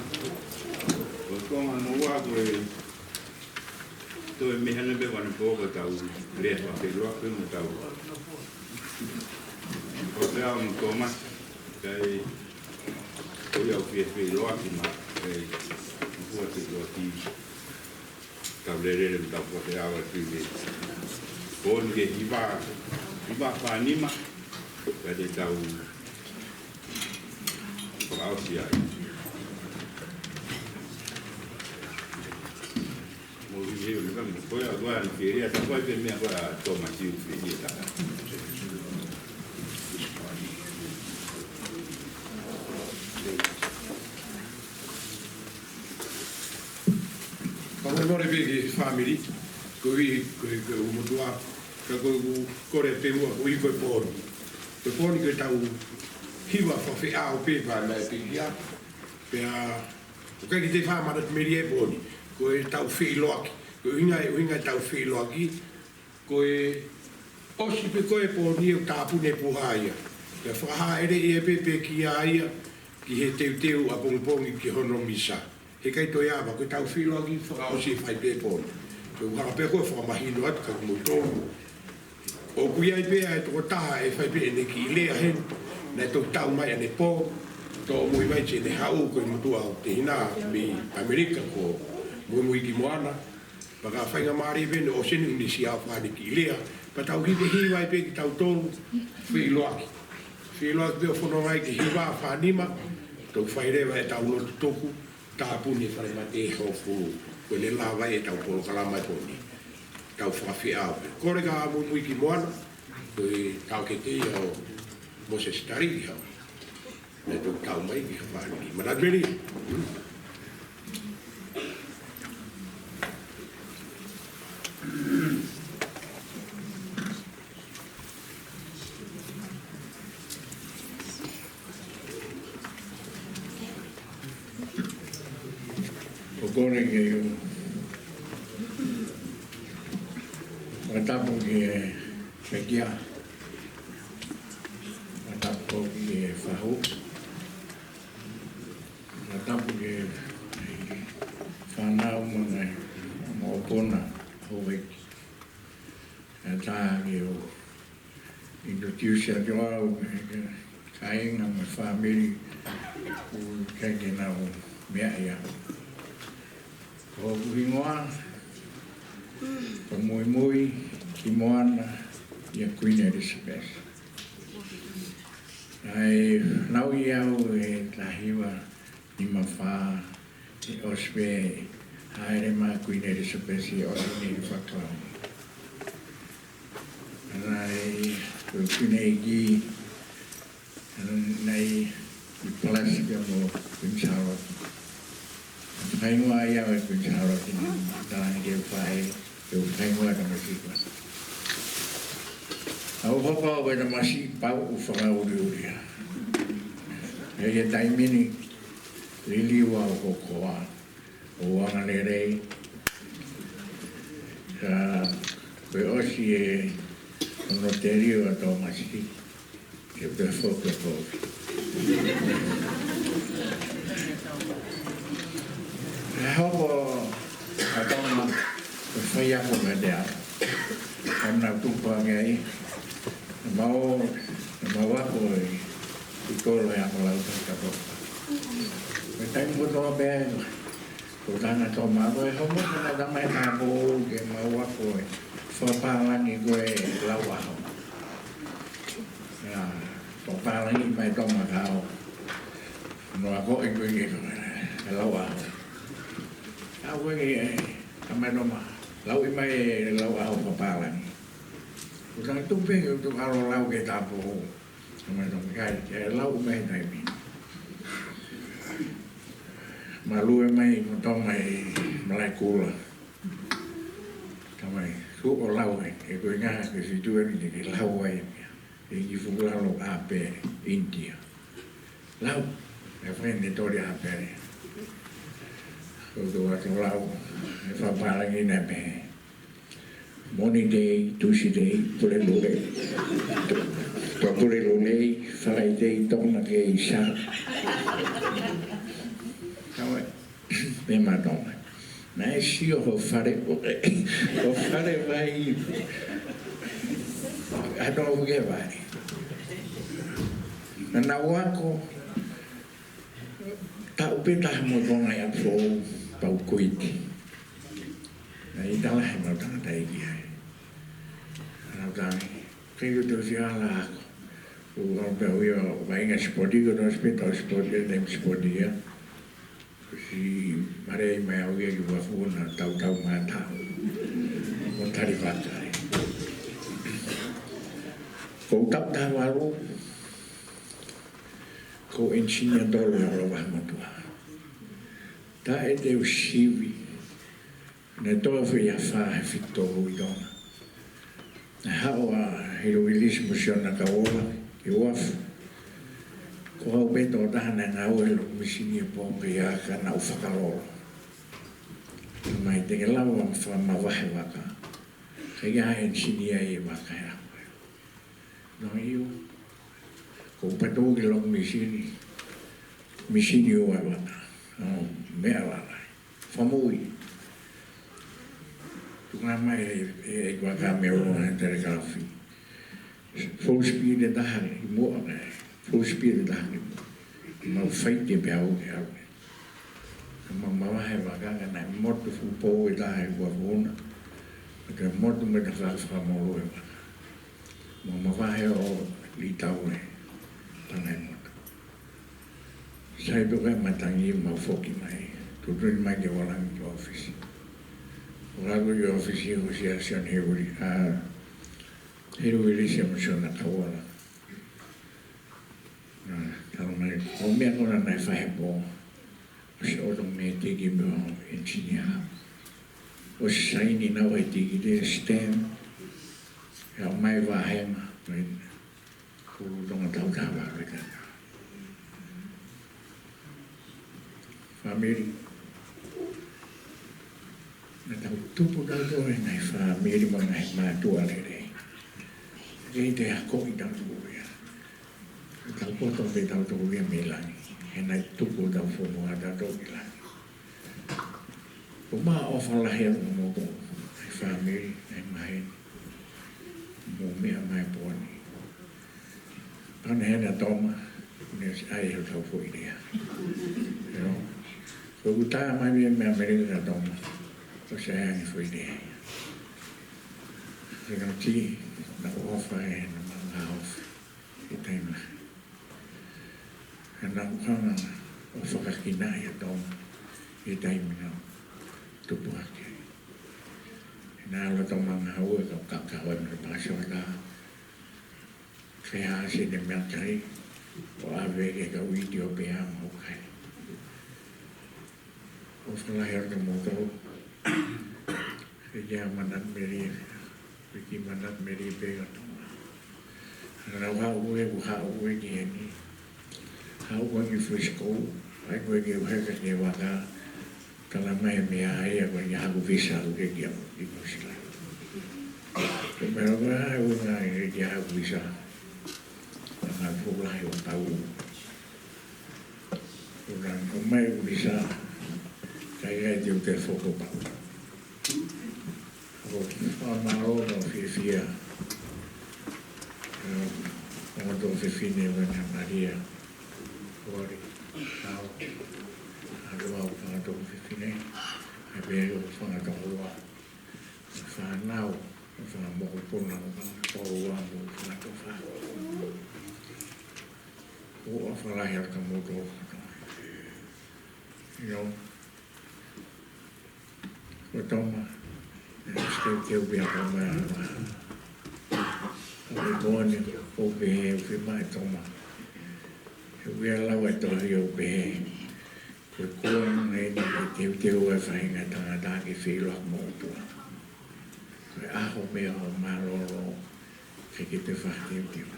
Ko e konga hono ua ko e toe meʻa naʻe pehē ʻanepō ko ʻetau lea fakafeʻiloaki mo ʻetau. Ko e pea mo Toma, kae ko ia ʻoku fie feʻiloaki mai, kae ʻoku fie feʻiloaki. Tau lele, tau fakafeʻiloaki ki he pō ni ki he hiva, hiva fā nima, kae te tau fakaʻosi ai. Mo i he, mo ko ia, ko ia, ni ke ria, ta ko ia, ke meʻa ko ia, Toma, ti u fie ia, ta. Fakamolemole pē ki he fāmili, ko e, ko e, ko e motuʻa, ka ko e kole pē ua, ko e, ko e pō ni. Ko e pō ni ko ʻetau hiva fakafeʻao pē, pea naʻe pē ia, pea ʻoku ʻikai ke te fakamanatu melie e pō ni. Ko ʻetau feʻiloaki. Ko e ʻuhinga, ʻuhinga ʻetau feʻiloaki. Ko e ʻosi pē ko e pō ni ʻoku tāpuni e puha ia. Pea fakahāʻele ia pē pē kia ia ki he teuteu ʻapongipongi ki hono misa. He ʻikai toe ava, ko ʻetau feʻiloaki fakaʻosi e fai pē pō ni. Ko e ʻuhinga pē ko e fakamahino atu kia kimoutolu. ʻOku ʻi ai pē ʻa e tokotaha ʻe fai pē ʻene kiʻi lea heni, naʻe toki tau mai ʻanepō, tomuʻi mai ʻene haʻu ko e motuʻa ʻo e tehina mei ʻAmelika ko Muimuiki Moana, pea ka faingamālie pē ʻene ʻosi eni ʻoku ne siʻi ʻaofani kiʻi lea, pea tau hivehiva ai pē kitautolu, feʻiloaki. Feʻiloaki pē ʻo fononga ai ki he hiva fā nima, toki fai leva ʻetau lotu tuku, tāpuni e falemate ʻe hongofulu, ko ʻene lava ʻetau polokalama e pō ni. Tau fakafeʻao pē. Kole kia Muimuiki Moana, ko e taʻokete ia ʻo Mōsese Taliki hau. Naʻe toki tau mai ki he fāniki. Manatu melie. ʻOku ou kole ke u fakatapu ki he Pekia. Fakatapu ki he fahu. Fakatapu ki he fānau mo e ngaahi ʻomopuna ʻo e ʻEiki. ʻE taha ke u introduce atu au ki he kāinga mo e fāmili ʻoku ʻikai ke nau meaʻi au. Ko hoku hingoa ko Muimui Kimoana ia Kuini Elizabeth. Naʻe fanauʻi au he taha hiva nima fā, ʻosi pē hāʻele mai Kuini Elizabeth ʻo ʻosi ʻene fakakau. Naʻe ko e Kuini ʻEiki, naʻe ʻi Palasia mo Kuini Sālote. Fakahingoa ia ʻe Kuini Sālote, talaange ke fai, ke fakahingoa e tamasiʻi ko ē. ʻOku ou hopo ko e tamasiʻi pau ʻoku fakaʻuliʻulia. ʻI he taimi ni liliu au ko e koa ʻo e angalelei. Ka ko e ʻosi e ono telio ʻa Tōmasi, ke u toe foki ʻo foki. ʻE hopo ʻa Toma ko e faiako mei te au. Kam na tupa ngai. Mau, mau ako ʻi, ʻi kolo ʻa Malau Tangata Toka. Ko e taimi kotoa pē ko e tangata Toma, ko e homo ko na tama e tāpō ke mau ako e fakapālangi ko e lau ʻaho. ʻIa, fakapālangi mai Toma ka ʻo no ako e ko e ke lau ʻaho. ʻA ko e ke, ʻa mai Toma, lauʻi mai e lau ʻaho fakapālangi. Ko e tangata tupe ke u tuʻu ʻo lau ki he tāpō. Tama Toma kai, ke lau mai he taimi. Malue mai mo Toma ʻi Malaʻekula. Tama ē, tuʻu ʻo lau ē, ʻe ko e ngaahi situʻa ni te ke lau ai e meʻa. ʻI he kiʻi fuʻu lalo ʻāpele, ʻInitia. Lau, ʻe fai ne toli ʻāpele. Ko e tuʻu atu lau, ʻe fakapālangi naʻe pehē. Monday, Tuesday, Pulelule. Tua Pulelule, Friday, Toma ke isa. Kawa, me matoma. Naʻe sio ho fale, ho fale vai. Ano uke vai. Naʻa nau ako, taʻu pē taha mo Tonga ʻi ʻApifoʻou, pau kuiti. Naʻe ʻi ai e tala he mau tangataʻeiki ai. Nau tangi, ke u tau si ala ako. ʻO au pē au ia, ʻo vaʻinga sipoti, ko tau sipe tau sipoti, e taimi sipoti ia. Ko si mare mai au ia ki Vafu na tautau mata. ʻO tali vaka ai. Ko u taʻu taha valu, ko e enisinia tolu ʻa Lova Motuʻa. Taʻe te u sivi, naʻe tō fē ia fā he fitu tolu ʻi Tonga. Naʻe haʻu ʻa Hilu Vilisi mo Siona Kauola ki Vafu. Ko au pē tokotaha naʻe ngāue he loki misini ʻi Pohnpei ʻa ka naʻu fakalolo. Mai te ke lava ʻo fakamavahe vaka. Ke ʻi ai ha enisinia ʻi he vaka ʻe afe. Nō iu, ko u patu ki loki misini, misini ʻo e vaka, ʻo meʻa lala. Famui. Tuku mai e, e, e vaka me o he telegraph. Full speed ʻe taha ʻi muʻa mai. Full speed ʻe taha ʻi muʻa. Mau fight pē au ke au. Mau mavahe vaka ka naʻe motu fuʻu pou ʻe taha ʻi Vafu na. Ka motu mo e taha fakamolu e vaka. Mau mavahe ʻo lī tau e pana e motu. Sai pē ko e matangi mau foki mai. Tuʻutuʻuni mai ke u ʻalu ange ki ʻōfisi. ʻO ʻalu ki ʻōfisi ʻo sia Sione Hilu, ʻa Hilu Vilisi mo Siona Kauola. Naʻa, tau mai, ko e meʻa ko ena naʻe fai he pō. ʻOsi ʻoto me tiki mo e enisinia. ʻOsi saini naua e tiki te stamp. ʻE ʻomai vāhenga, mai, ko Tonga tautau a reka. Fāmili. Naʻa tau tupu tautolu he ngaahi fāmili mo e ngaahi mātuʻa lelei. Kei te ako ʻi tautolu ia. Tau poto pē tautolu ia mei langi. He naʻe tuku hotau fonua ʻa tautolu ʻi langi. Ko e ʻofa lahi ʻa e motu, ʻa e fāmili, ʻa e maheni. Mo e meʻa mai pooni. Pane hena Toma, ne si ai hotau foʻi lea. Io. Ko e uta mai mei, mei ʻAmelika kia Toma. Ko e sai ange foʻi lea. Ko e nau ti, nau ʻofa e, nau manga ʻofa. ʻI taimi. He naʻa ku hanga ʻo fakakinaʻi ʻa Toma ʻi taimi naʻa ku tupu hake. He naʻe ʻalu ʻa Toma ngāue ka kaka hoa me pāsota. Fēhasi ne meʻakai ʻo ʻave ke ka uiti ʻo pea mau kai. ʻOfa lahi atu kia moutolu. He kia Manatu Mele, he ki Manatu Mele pē ka Toma. Naʻa ku haʻu ē, ku haʻu ē ki heni. Haʻu ē ki Frisco, ʻai ko e ki he ka ke vaka. Tala mai mei ai ʻa ko e haku visa ʻoku ke kia ʻi Nuʻusila. Ko e meʻa ko e ʻai ʻo ngāue ke kia haku visa. Naʻa ku fuʻu lahi ʻo tau. Ko e ngāue ko mai ʻoku visa. Kai kai te u te foko pa. ʻOku fakamālō mo fiefia. ʻOku tō fefine ʻo Ana Maria. Kori. Tau. ʻOku tō fefine. ʻA e pē ʻoku tō ua. Fānau. Fānau mokopuna. Tō ua mo fānau fā. ʻOku ʻofa lahi atu kia moutolu. ʻIo. Ko Toma, ʻe, ʻosi ke u pia ka ma, ʻo ke kone, ʻo pehē, ʻo ke mai Toma. He ʻoku ʻi ai e lau ʻa e tohi ʻo pehē. Ko e kuonga eni ke teuteu ʻa e faʻahinga tangata ke feʻiloaki mo e ʻOtua. Ko e ʻaho meʻa ʻo mālōlō, ke ke te fakateuteu.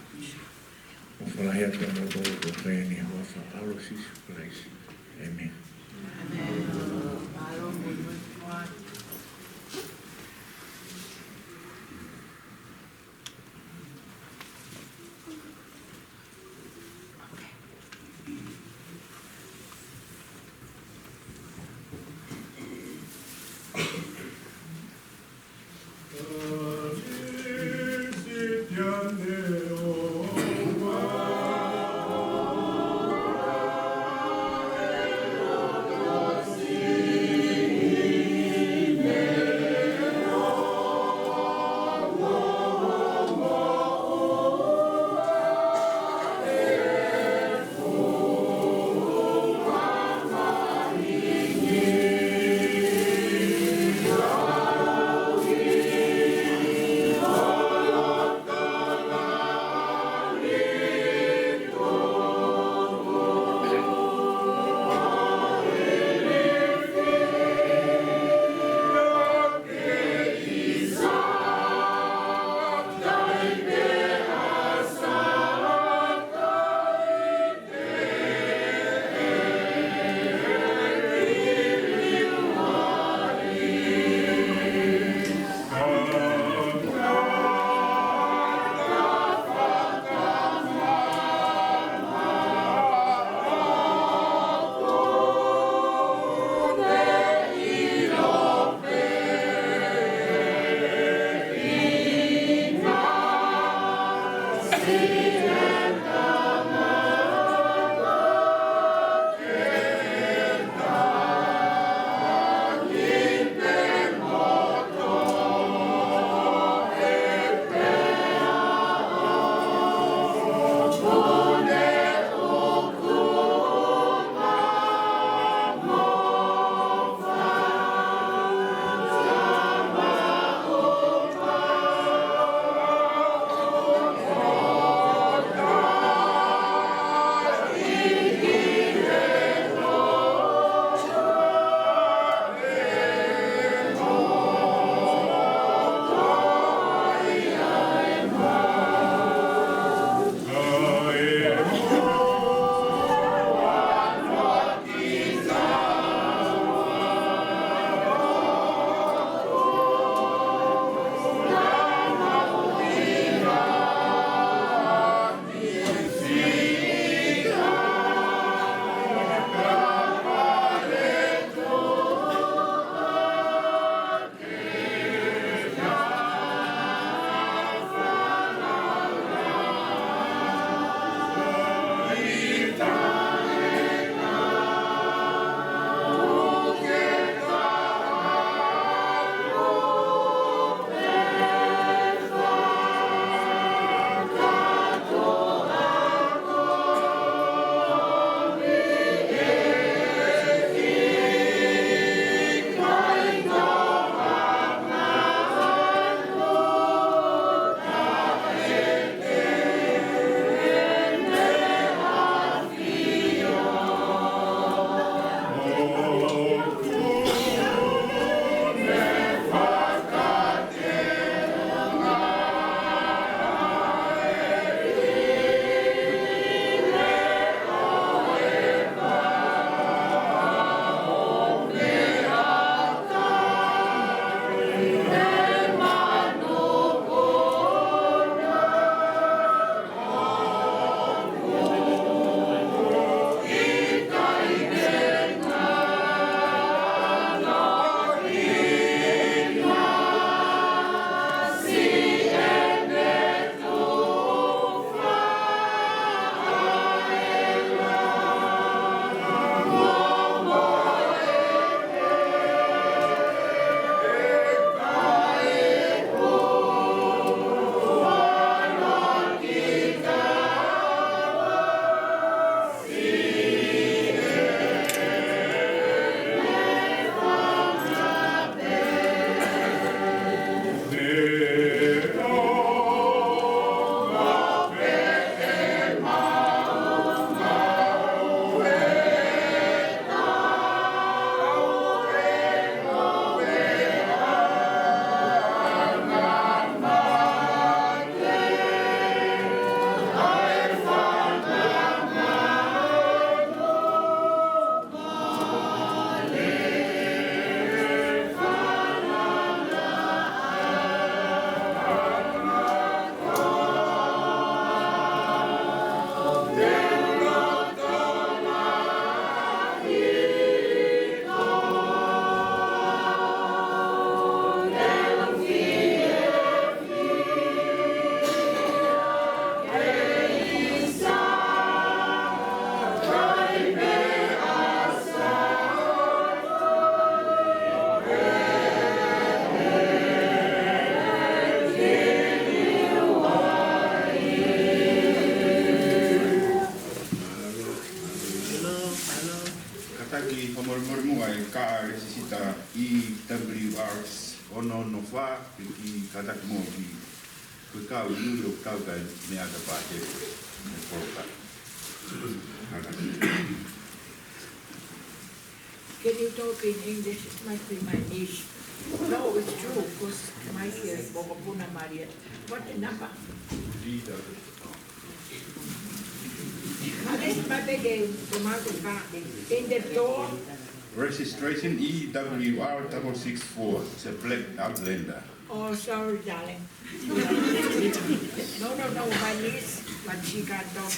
ʻOfa lahi atu kia moutolu ko e pehē ni ʻi he huafa ʻo e ʻAlo Sīsū Kalaisi. ʻĒmeni. ono ono fā, ke ki kataki mo ki, ko e kau inu ʻo kau kai me ata pāke, me poloka. Can you talk in English? It must be my niece. No, it's true, 'cause my here is Mokopuna Maria. What the number? Unless my big, eh, the market bar, eh, in the door. Registration E W R double six four. It's a black Outlander. Oh, sorry, darling. No, no, no, my niece, but she got dog.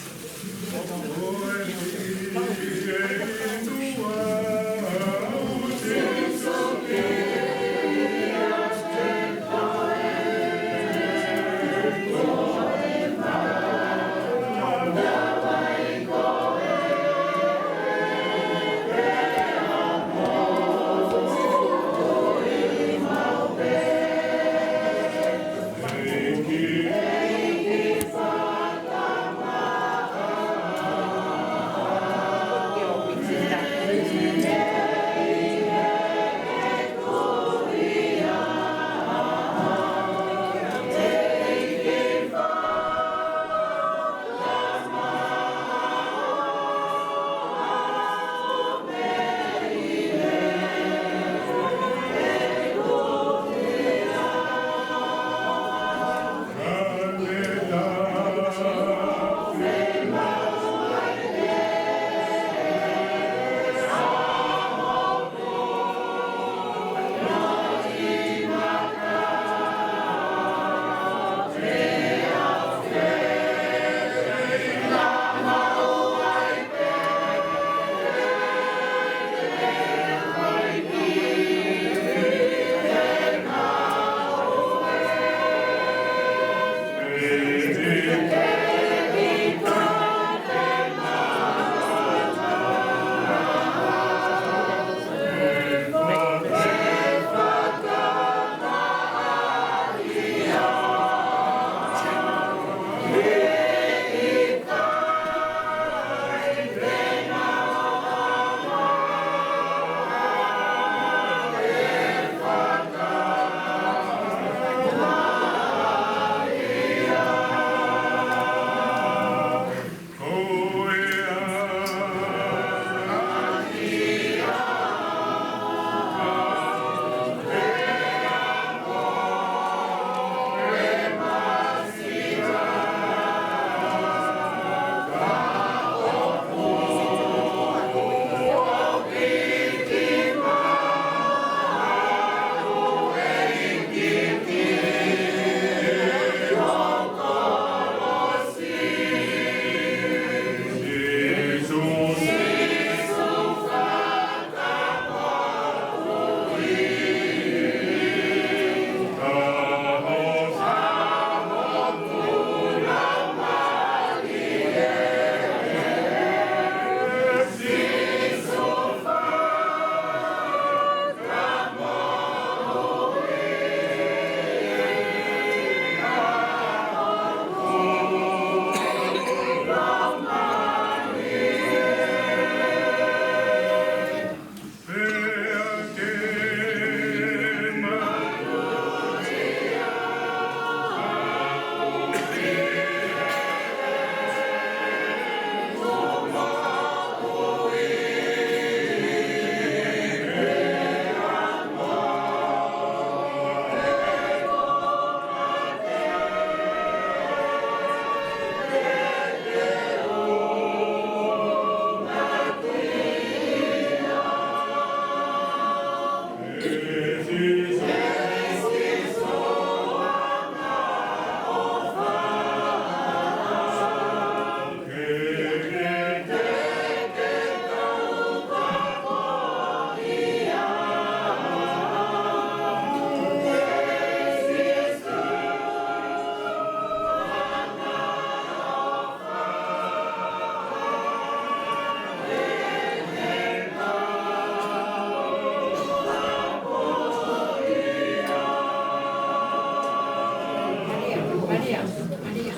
Maria, Maria,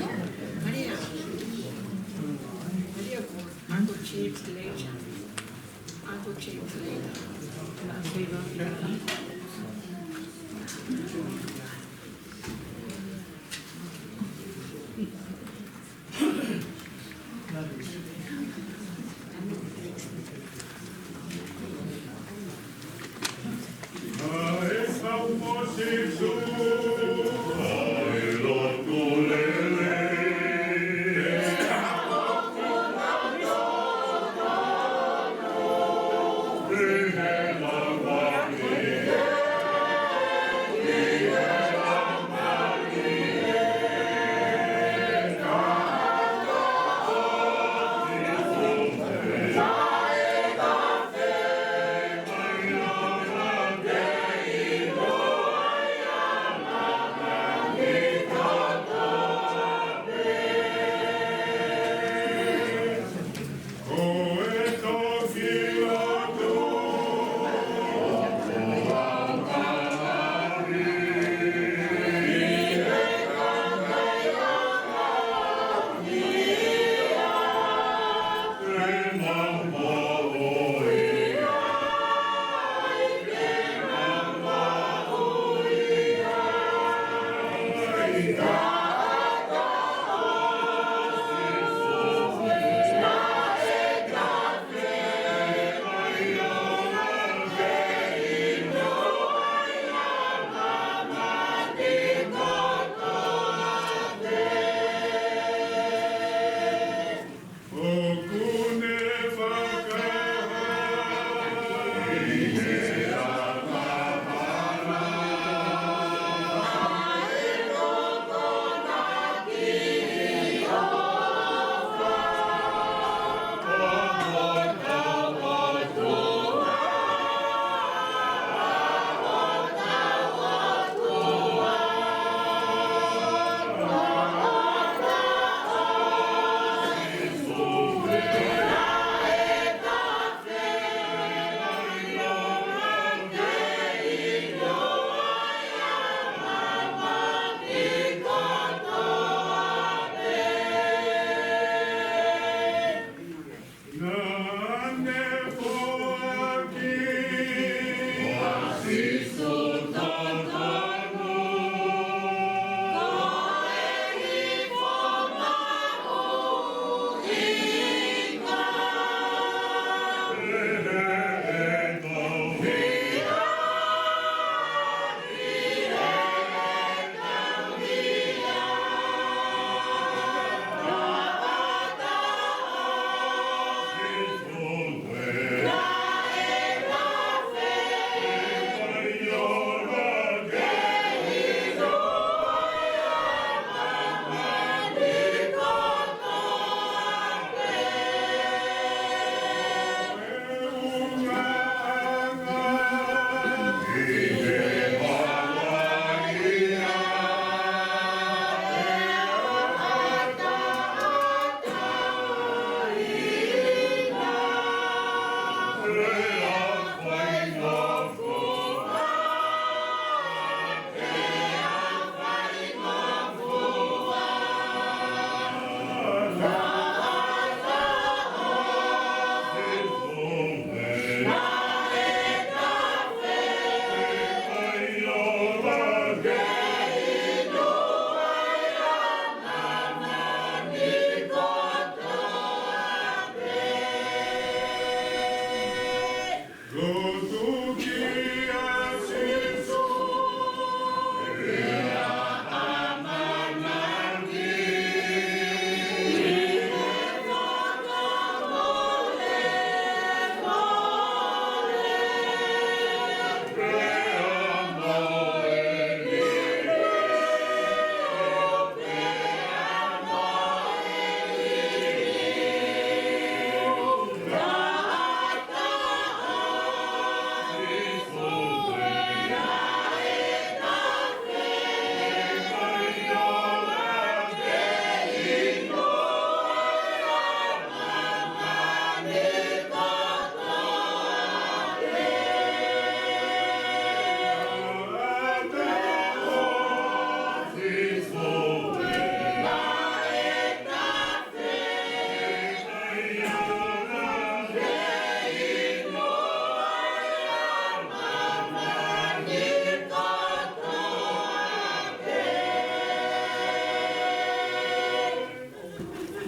Maria, Maria, Uncle James later. Uncle James later.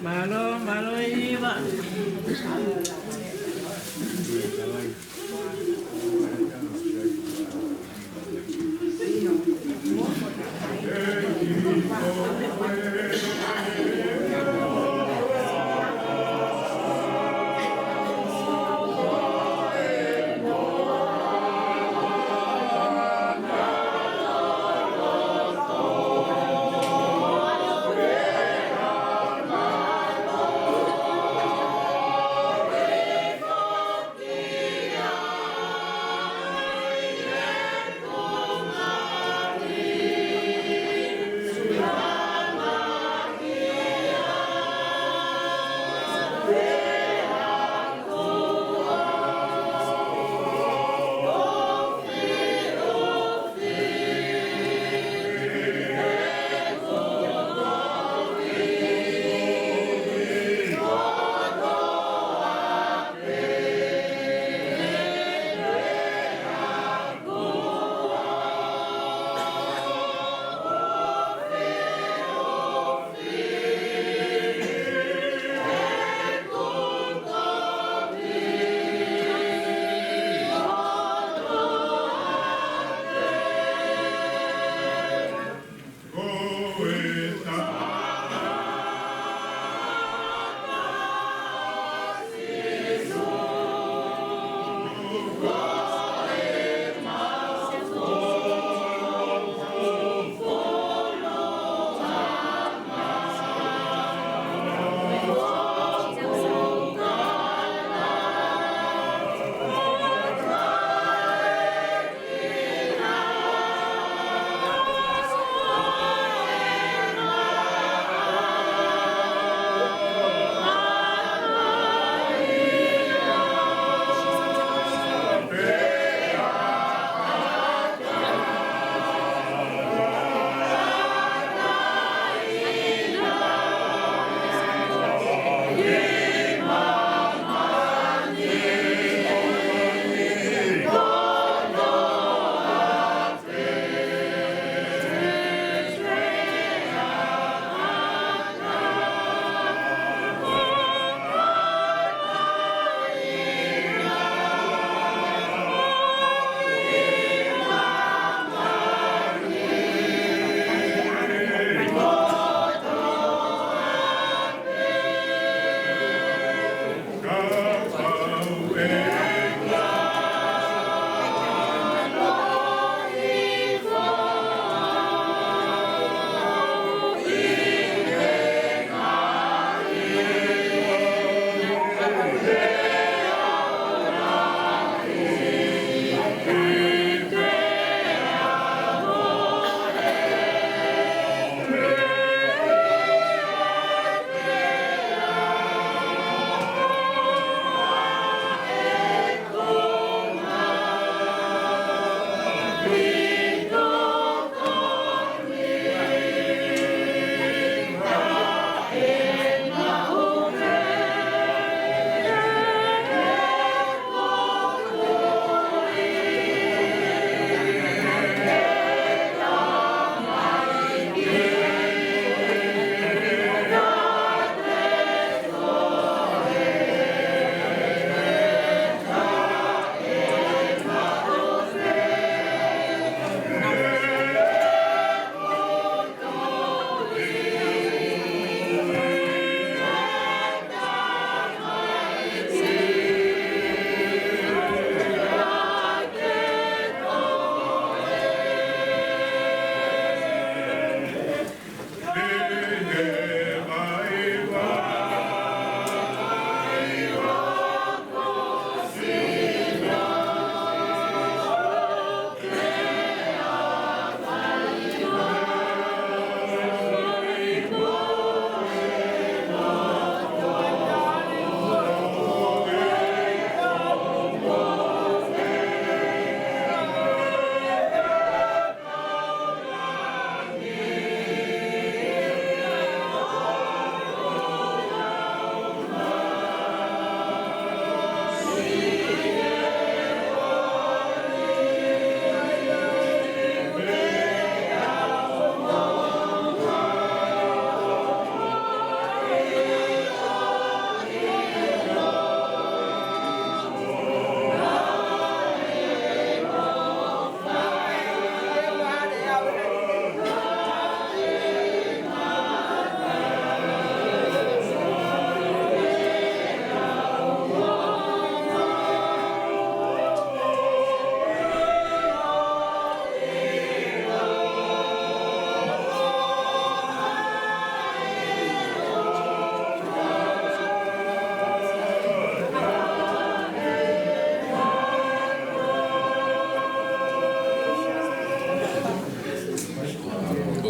Mālō, mālō ʻEiva.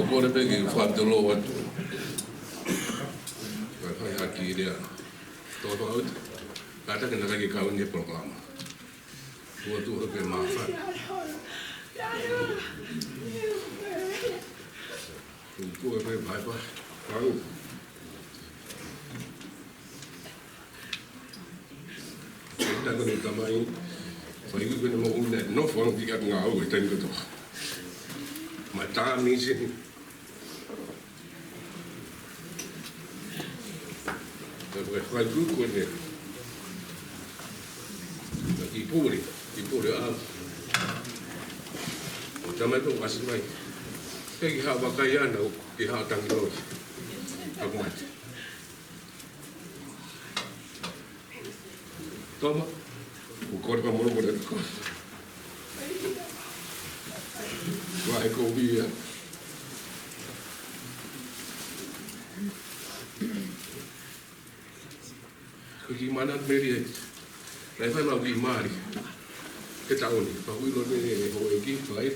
Kole pē ke fakatolo atu. Ka fai haki lea. Tō fakauta. Kātaki naʻa ke kau ʻi he polokalama. Ua tu hope mafa. Ua tu hope mafa. Kau. Tangata ni tamai, fai uke ni mo una, no fang di kat ngau, e taimi kotoa. Ma tā misi. Ka ko e fai uke ni. Ki pule, ki pule a. Tamai ko kasi mai. Pea ki ha vakai ana, ki ha tangi loi. Aku mate. Toma, u kore ka molo kore ko. Wa e ko bia. Ko ki mana meri e. Lai fai mau ki mari. Ke taoni, pa hui lo ne ho e ki, fai.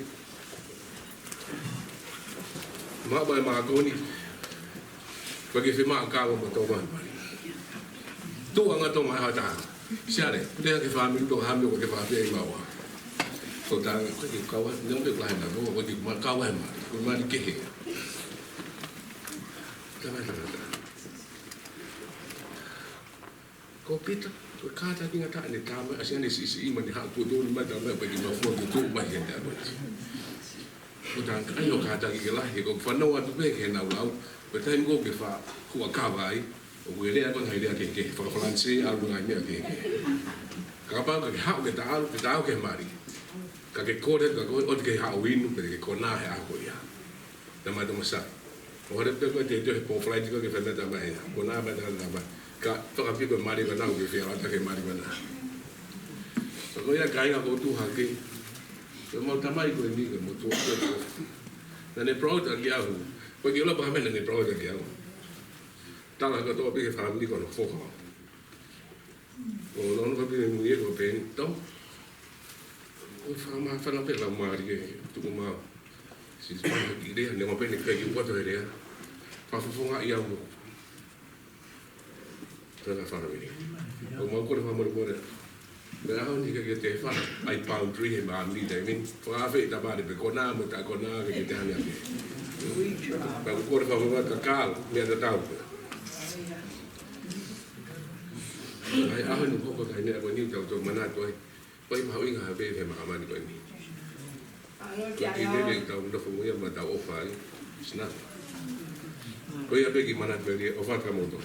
Ma bai ma ko ni. Pake fe ma ka wa ma toma. Tu anga toma ha ta. Siare, te ke fāmili to ha me ke fāmili ma wa. Ko ta ke kawa, ne ke kawa na, ko ke ma kawa ma. Ko ma ni ke he. Ta ma ta ta. Ko Pita, ko e kātaki ngata ʻene tama, ʻasi ʻene siʻisiʻi mai ʻene haʻu tuʻutuʻuni mai tama pē ki mafua ki tuʻu mai he tama. Ko tangata ai ʻo kātaki ke lahi, ko fanau atu pē ke nau lau, ko e taimi ko ke fa, kua kava ai, ʻoku ke lea ko ngai lea kehekehe, faka-Falanisē, ʻalu ngai meʻa kehekehe. Kapau ka ke haʻu ke ta ʻalu, ke ta ʻalu ke mali. Ka ke kole, ka ko, ʻoua te ke haʻu inu, pe ke konā he ʻaho ia. Tama tama sa. ʻO hare pē ko e te te he pō flight ko ke fai mea tama ea. Ko nā mea tama tama. Ka fakapiko mali ka nau ke fia lata ke mali mana. Ko ia kāinga ko tu hake. Ko mau tamai ko e ni ka mo tu ko. Na ne proud ʻaki au. Ko ki ola pa mea na ne proud ʻaki au. Tala ka to pē ke fāmili ko no foka. ʻO lono ka pē nui e ko pē ni tau. ʻO fakamāfana pē lau mali ke tuku mau. Si pa ki lea, ne ma pē ne kai ki ua to lea. Pa fofonga ia mo. Tana fāmili. ʻO mau kore fāmili mo lea. Me aho ni ka ke te fa, ai boundary he ma mi dai min. Fa fe ta ba de pe kona mo ta kona ke te hanga ke. Pa kore fāmili ka kal, me ata tau. Ai, ʻaho ni ko ko kai ne ko ni tau to mana to ai. Ko e mahuʻinga ha pē he māmani ko eni. Ko e ʻi lele tau nofo mo ia ma tau ʻofa ai. Sina. Ko ia pē ki mana pē ʻofa ka moto.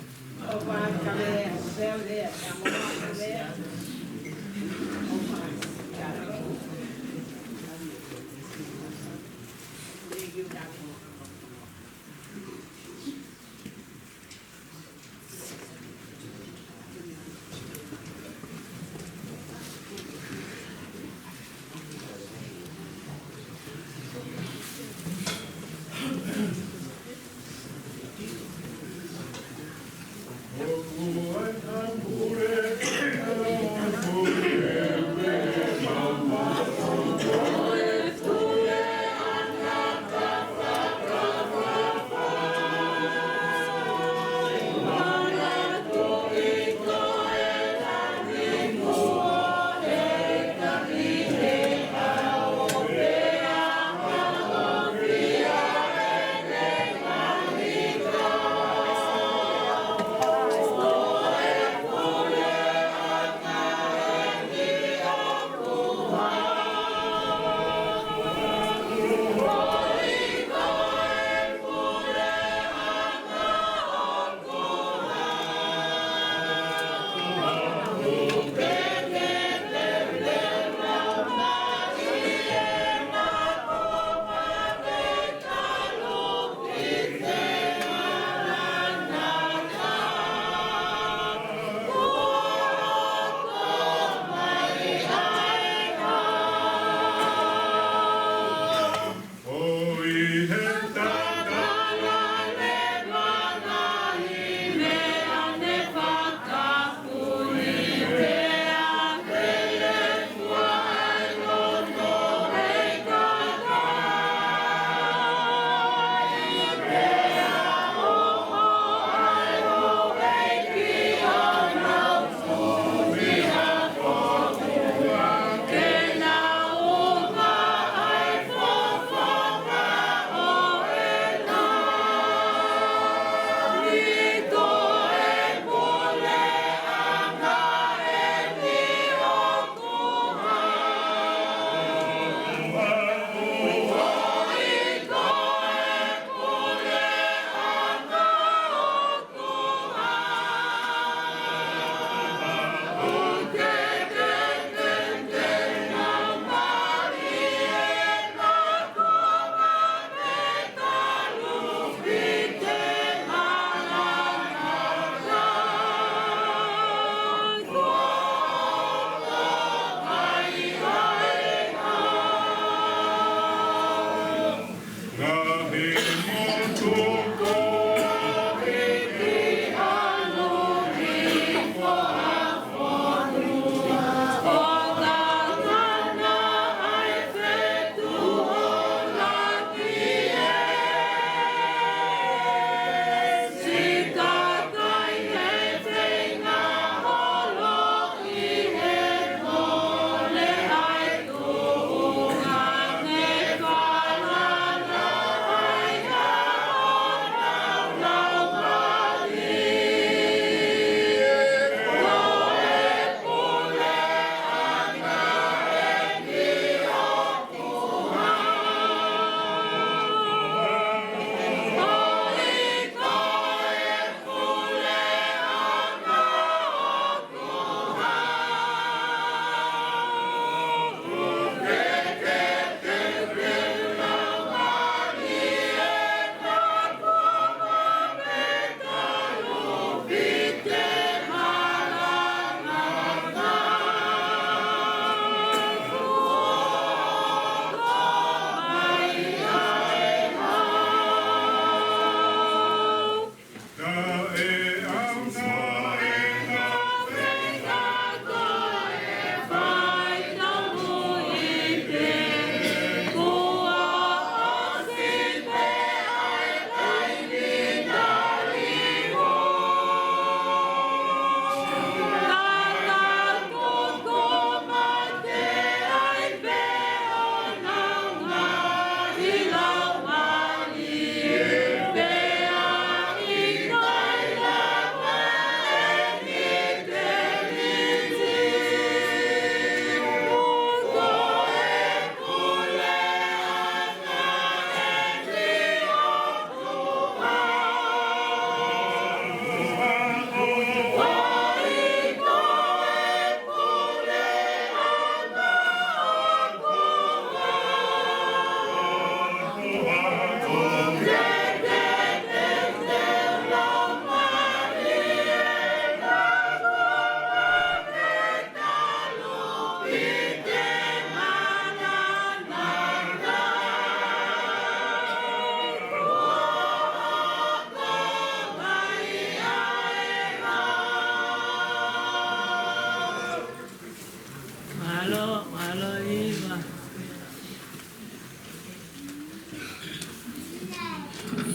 Mālō, mālō Iva.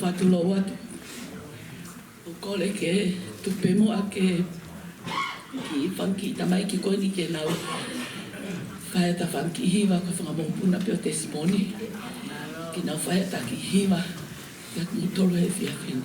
Fatu lou atu. ʻOku ou kole ke tuku pē muʻa ke kiʻi fanga kiʻi tamaiki ko eni ke nau fai ʻeta fanga kiʻi hiva ko e fanga mokopuna pē ʻo testimony. Ke nau fai ʻeta kiʻi hiva kiate kimoutolu he efiafi ni.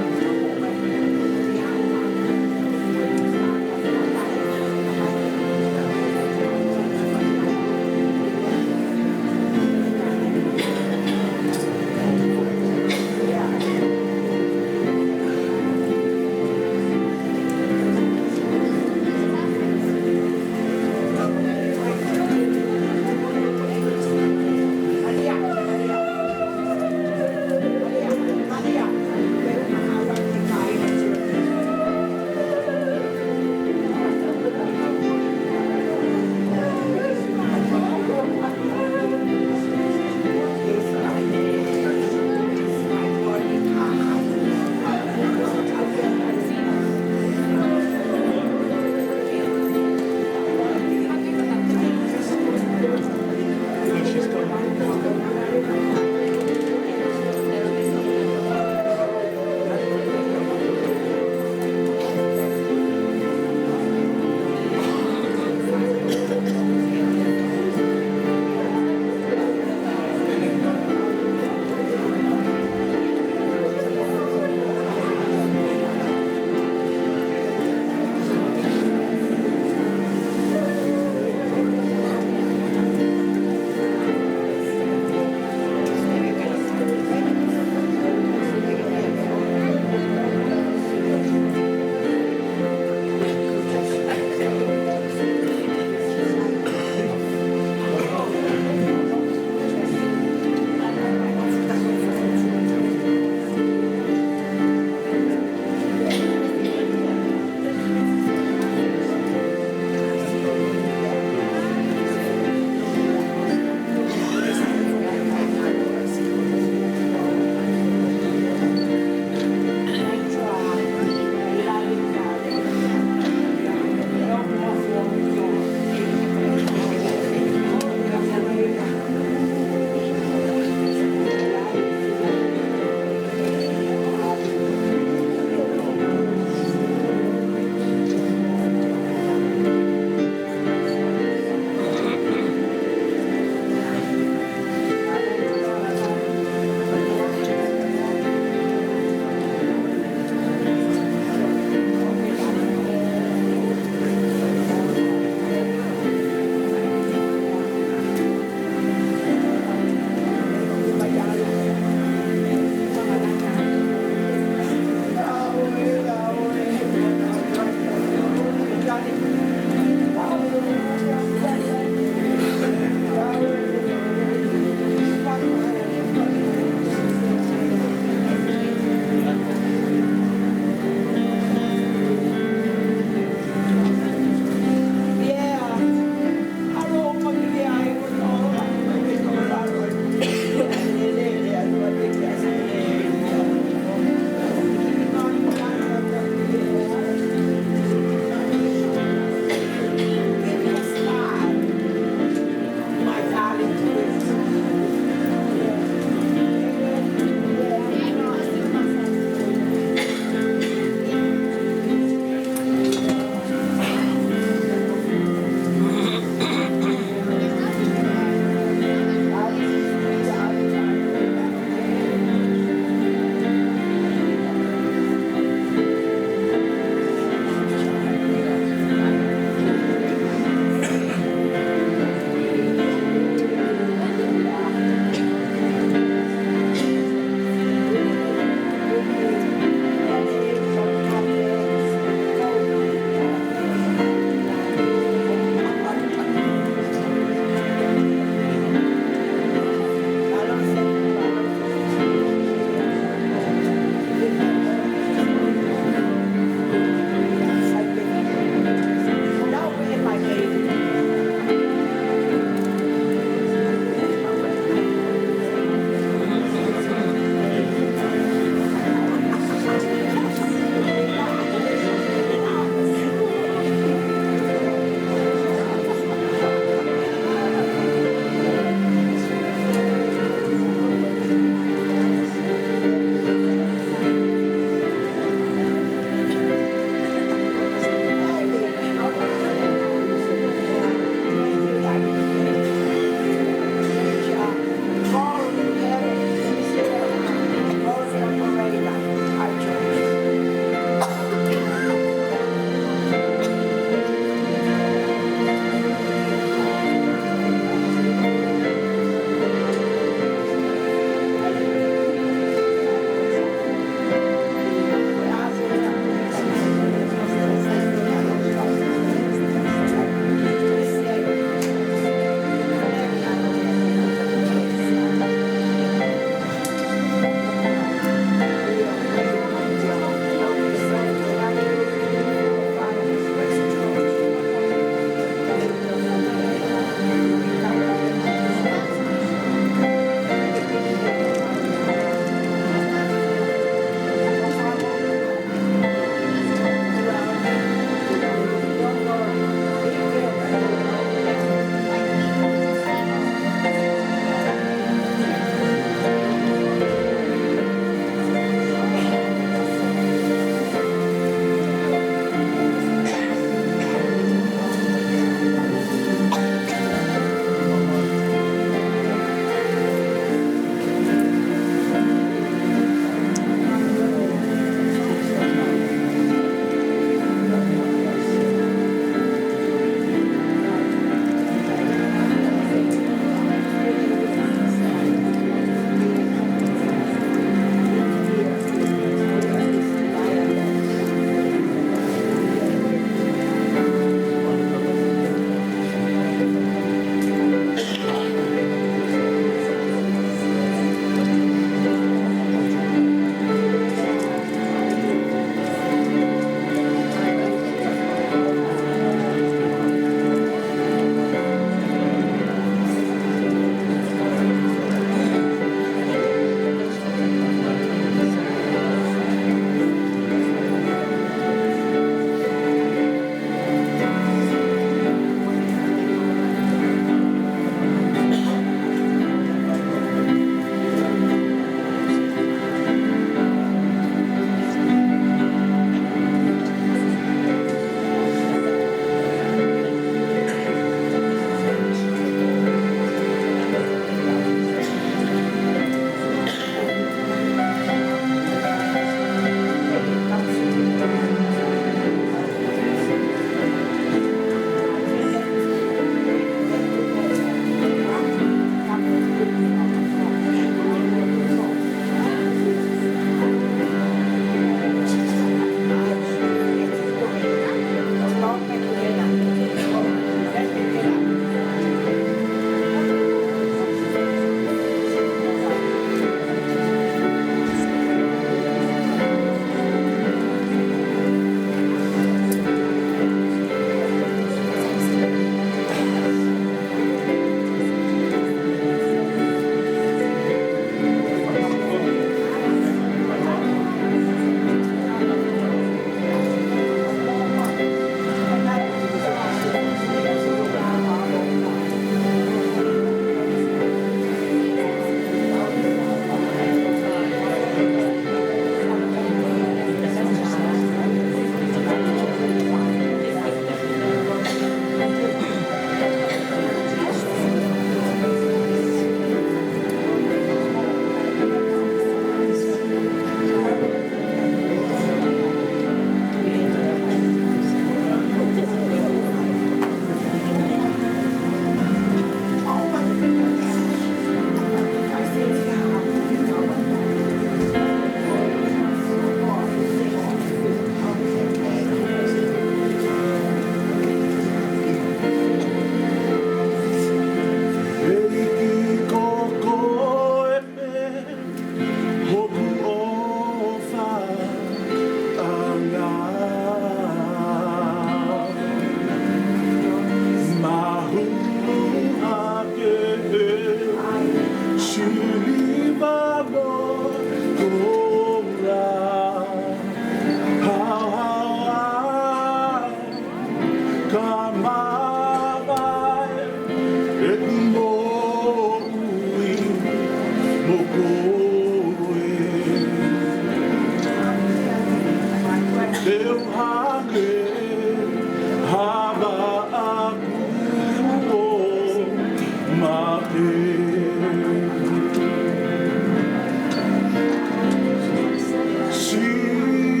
Sīsū,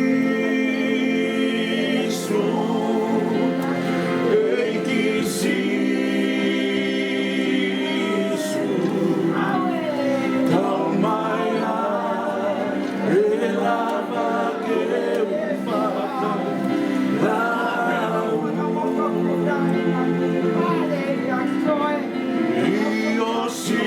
ʻEiki Sīsū, tau mai ā, ʻe lava ke u fakalau. ʻIo, si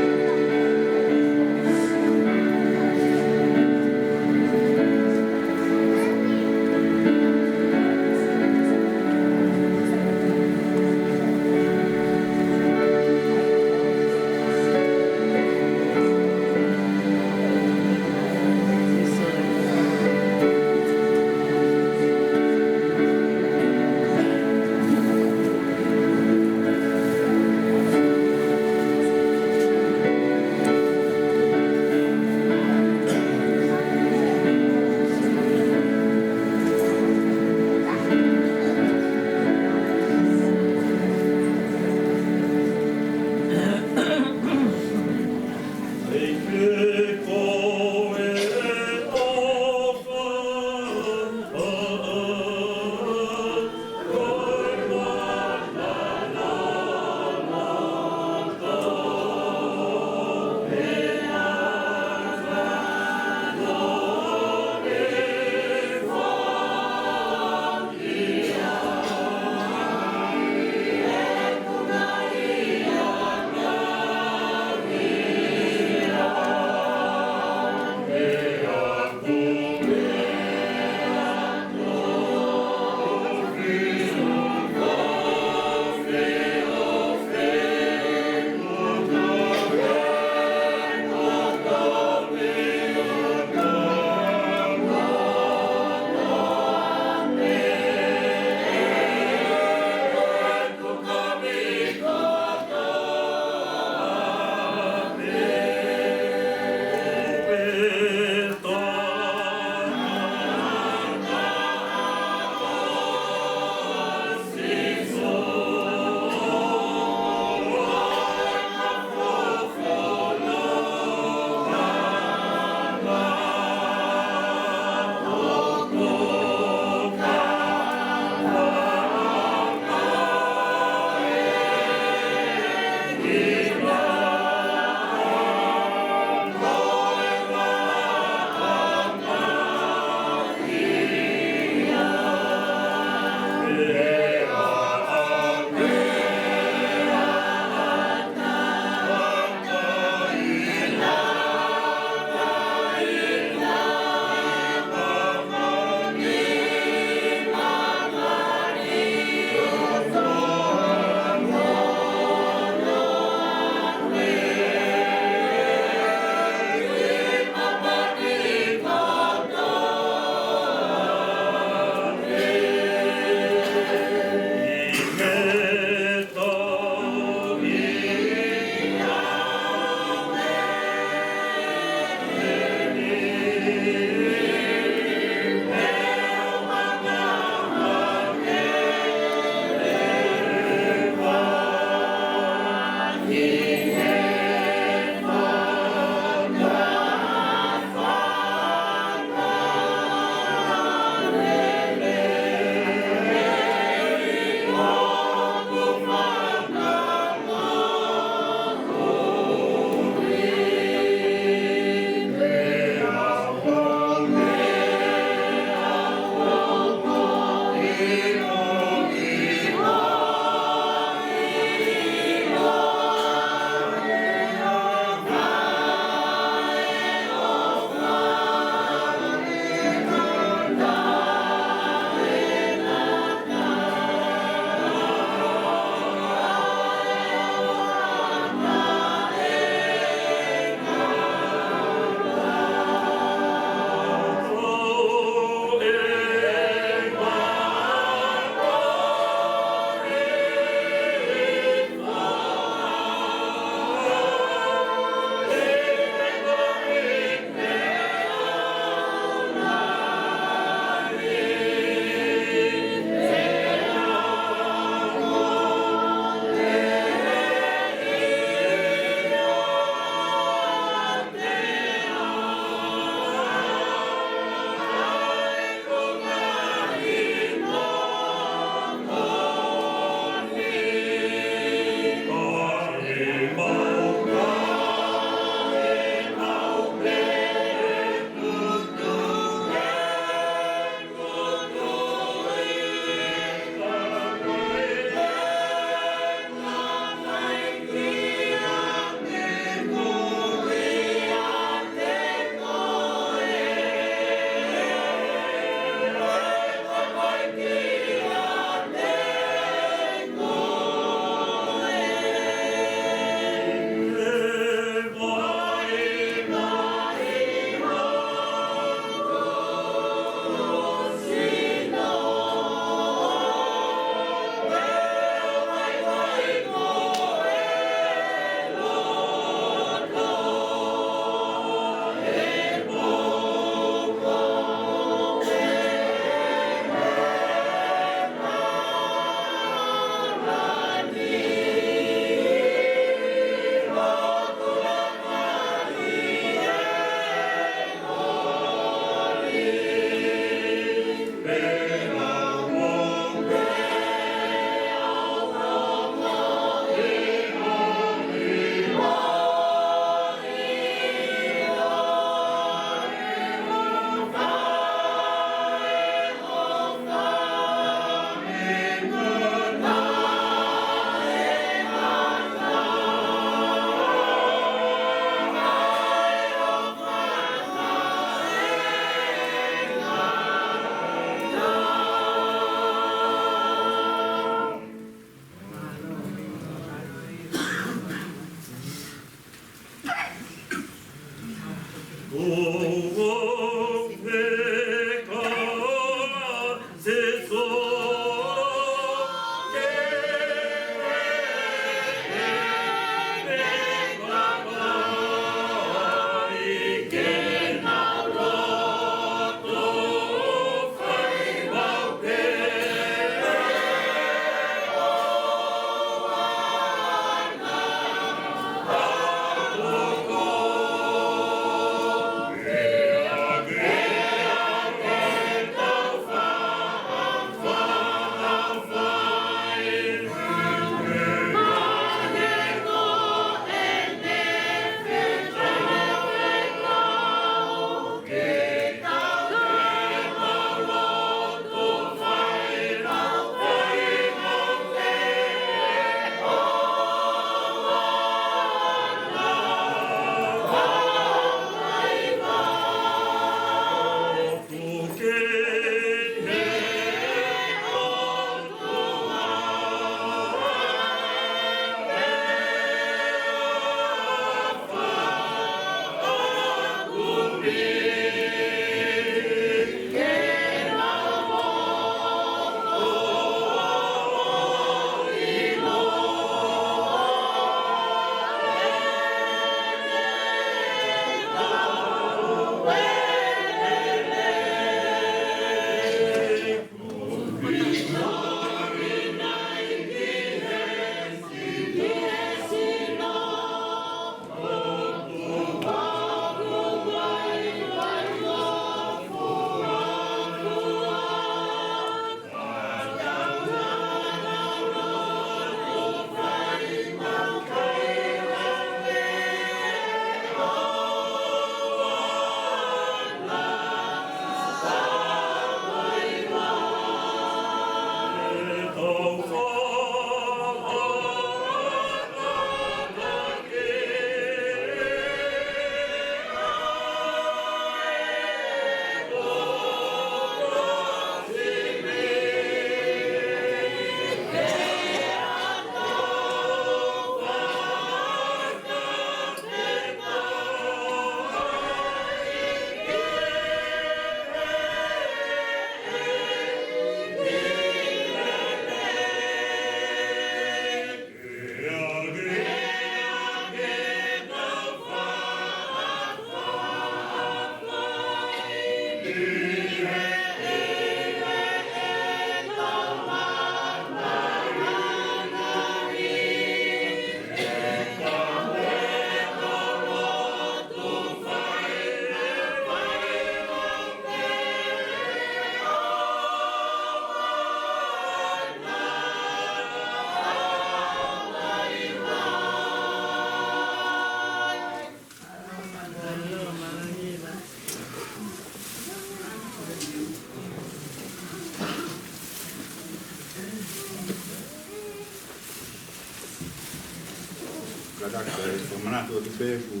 Kātaki, fakamanatu atu pē kuo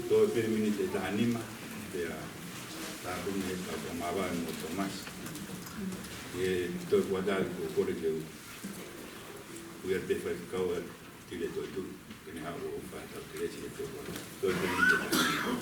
toe pē miniti ʻe taha nima, pea tāpuni ʻe he kau fakamāvae mo Tomasi. ʻI he toe kuata kuo kole ke u ui atu pē faifekau ʻa Tile Toetuʻu, ke ne haʻu ʻo fai ʻetau kelesi he toe kuata. Toe pē miniti ʻe taha nima.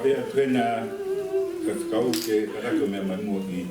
Pea pehē na ka kau ke kalake meʻa mai muʻa ki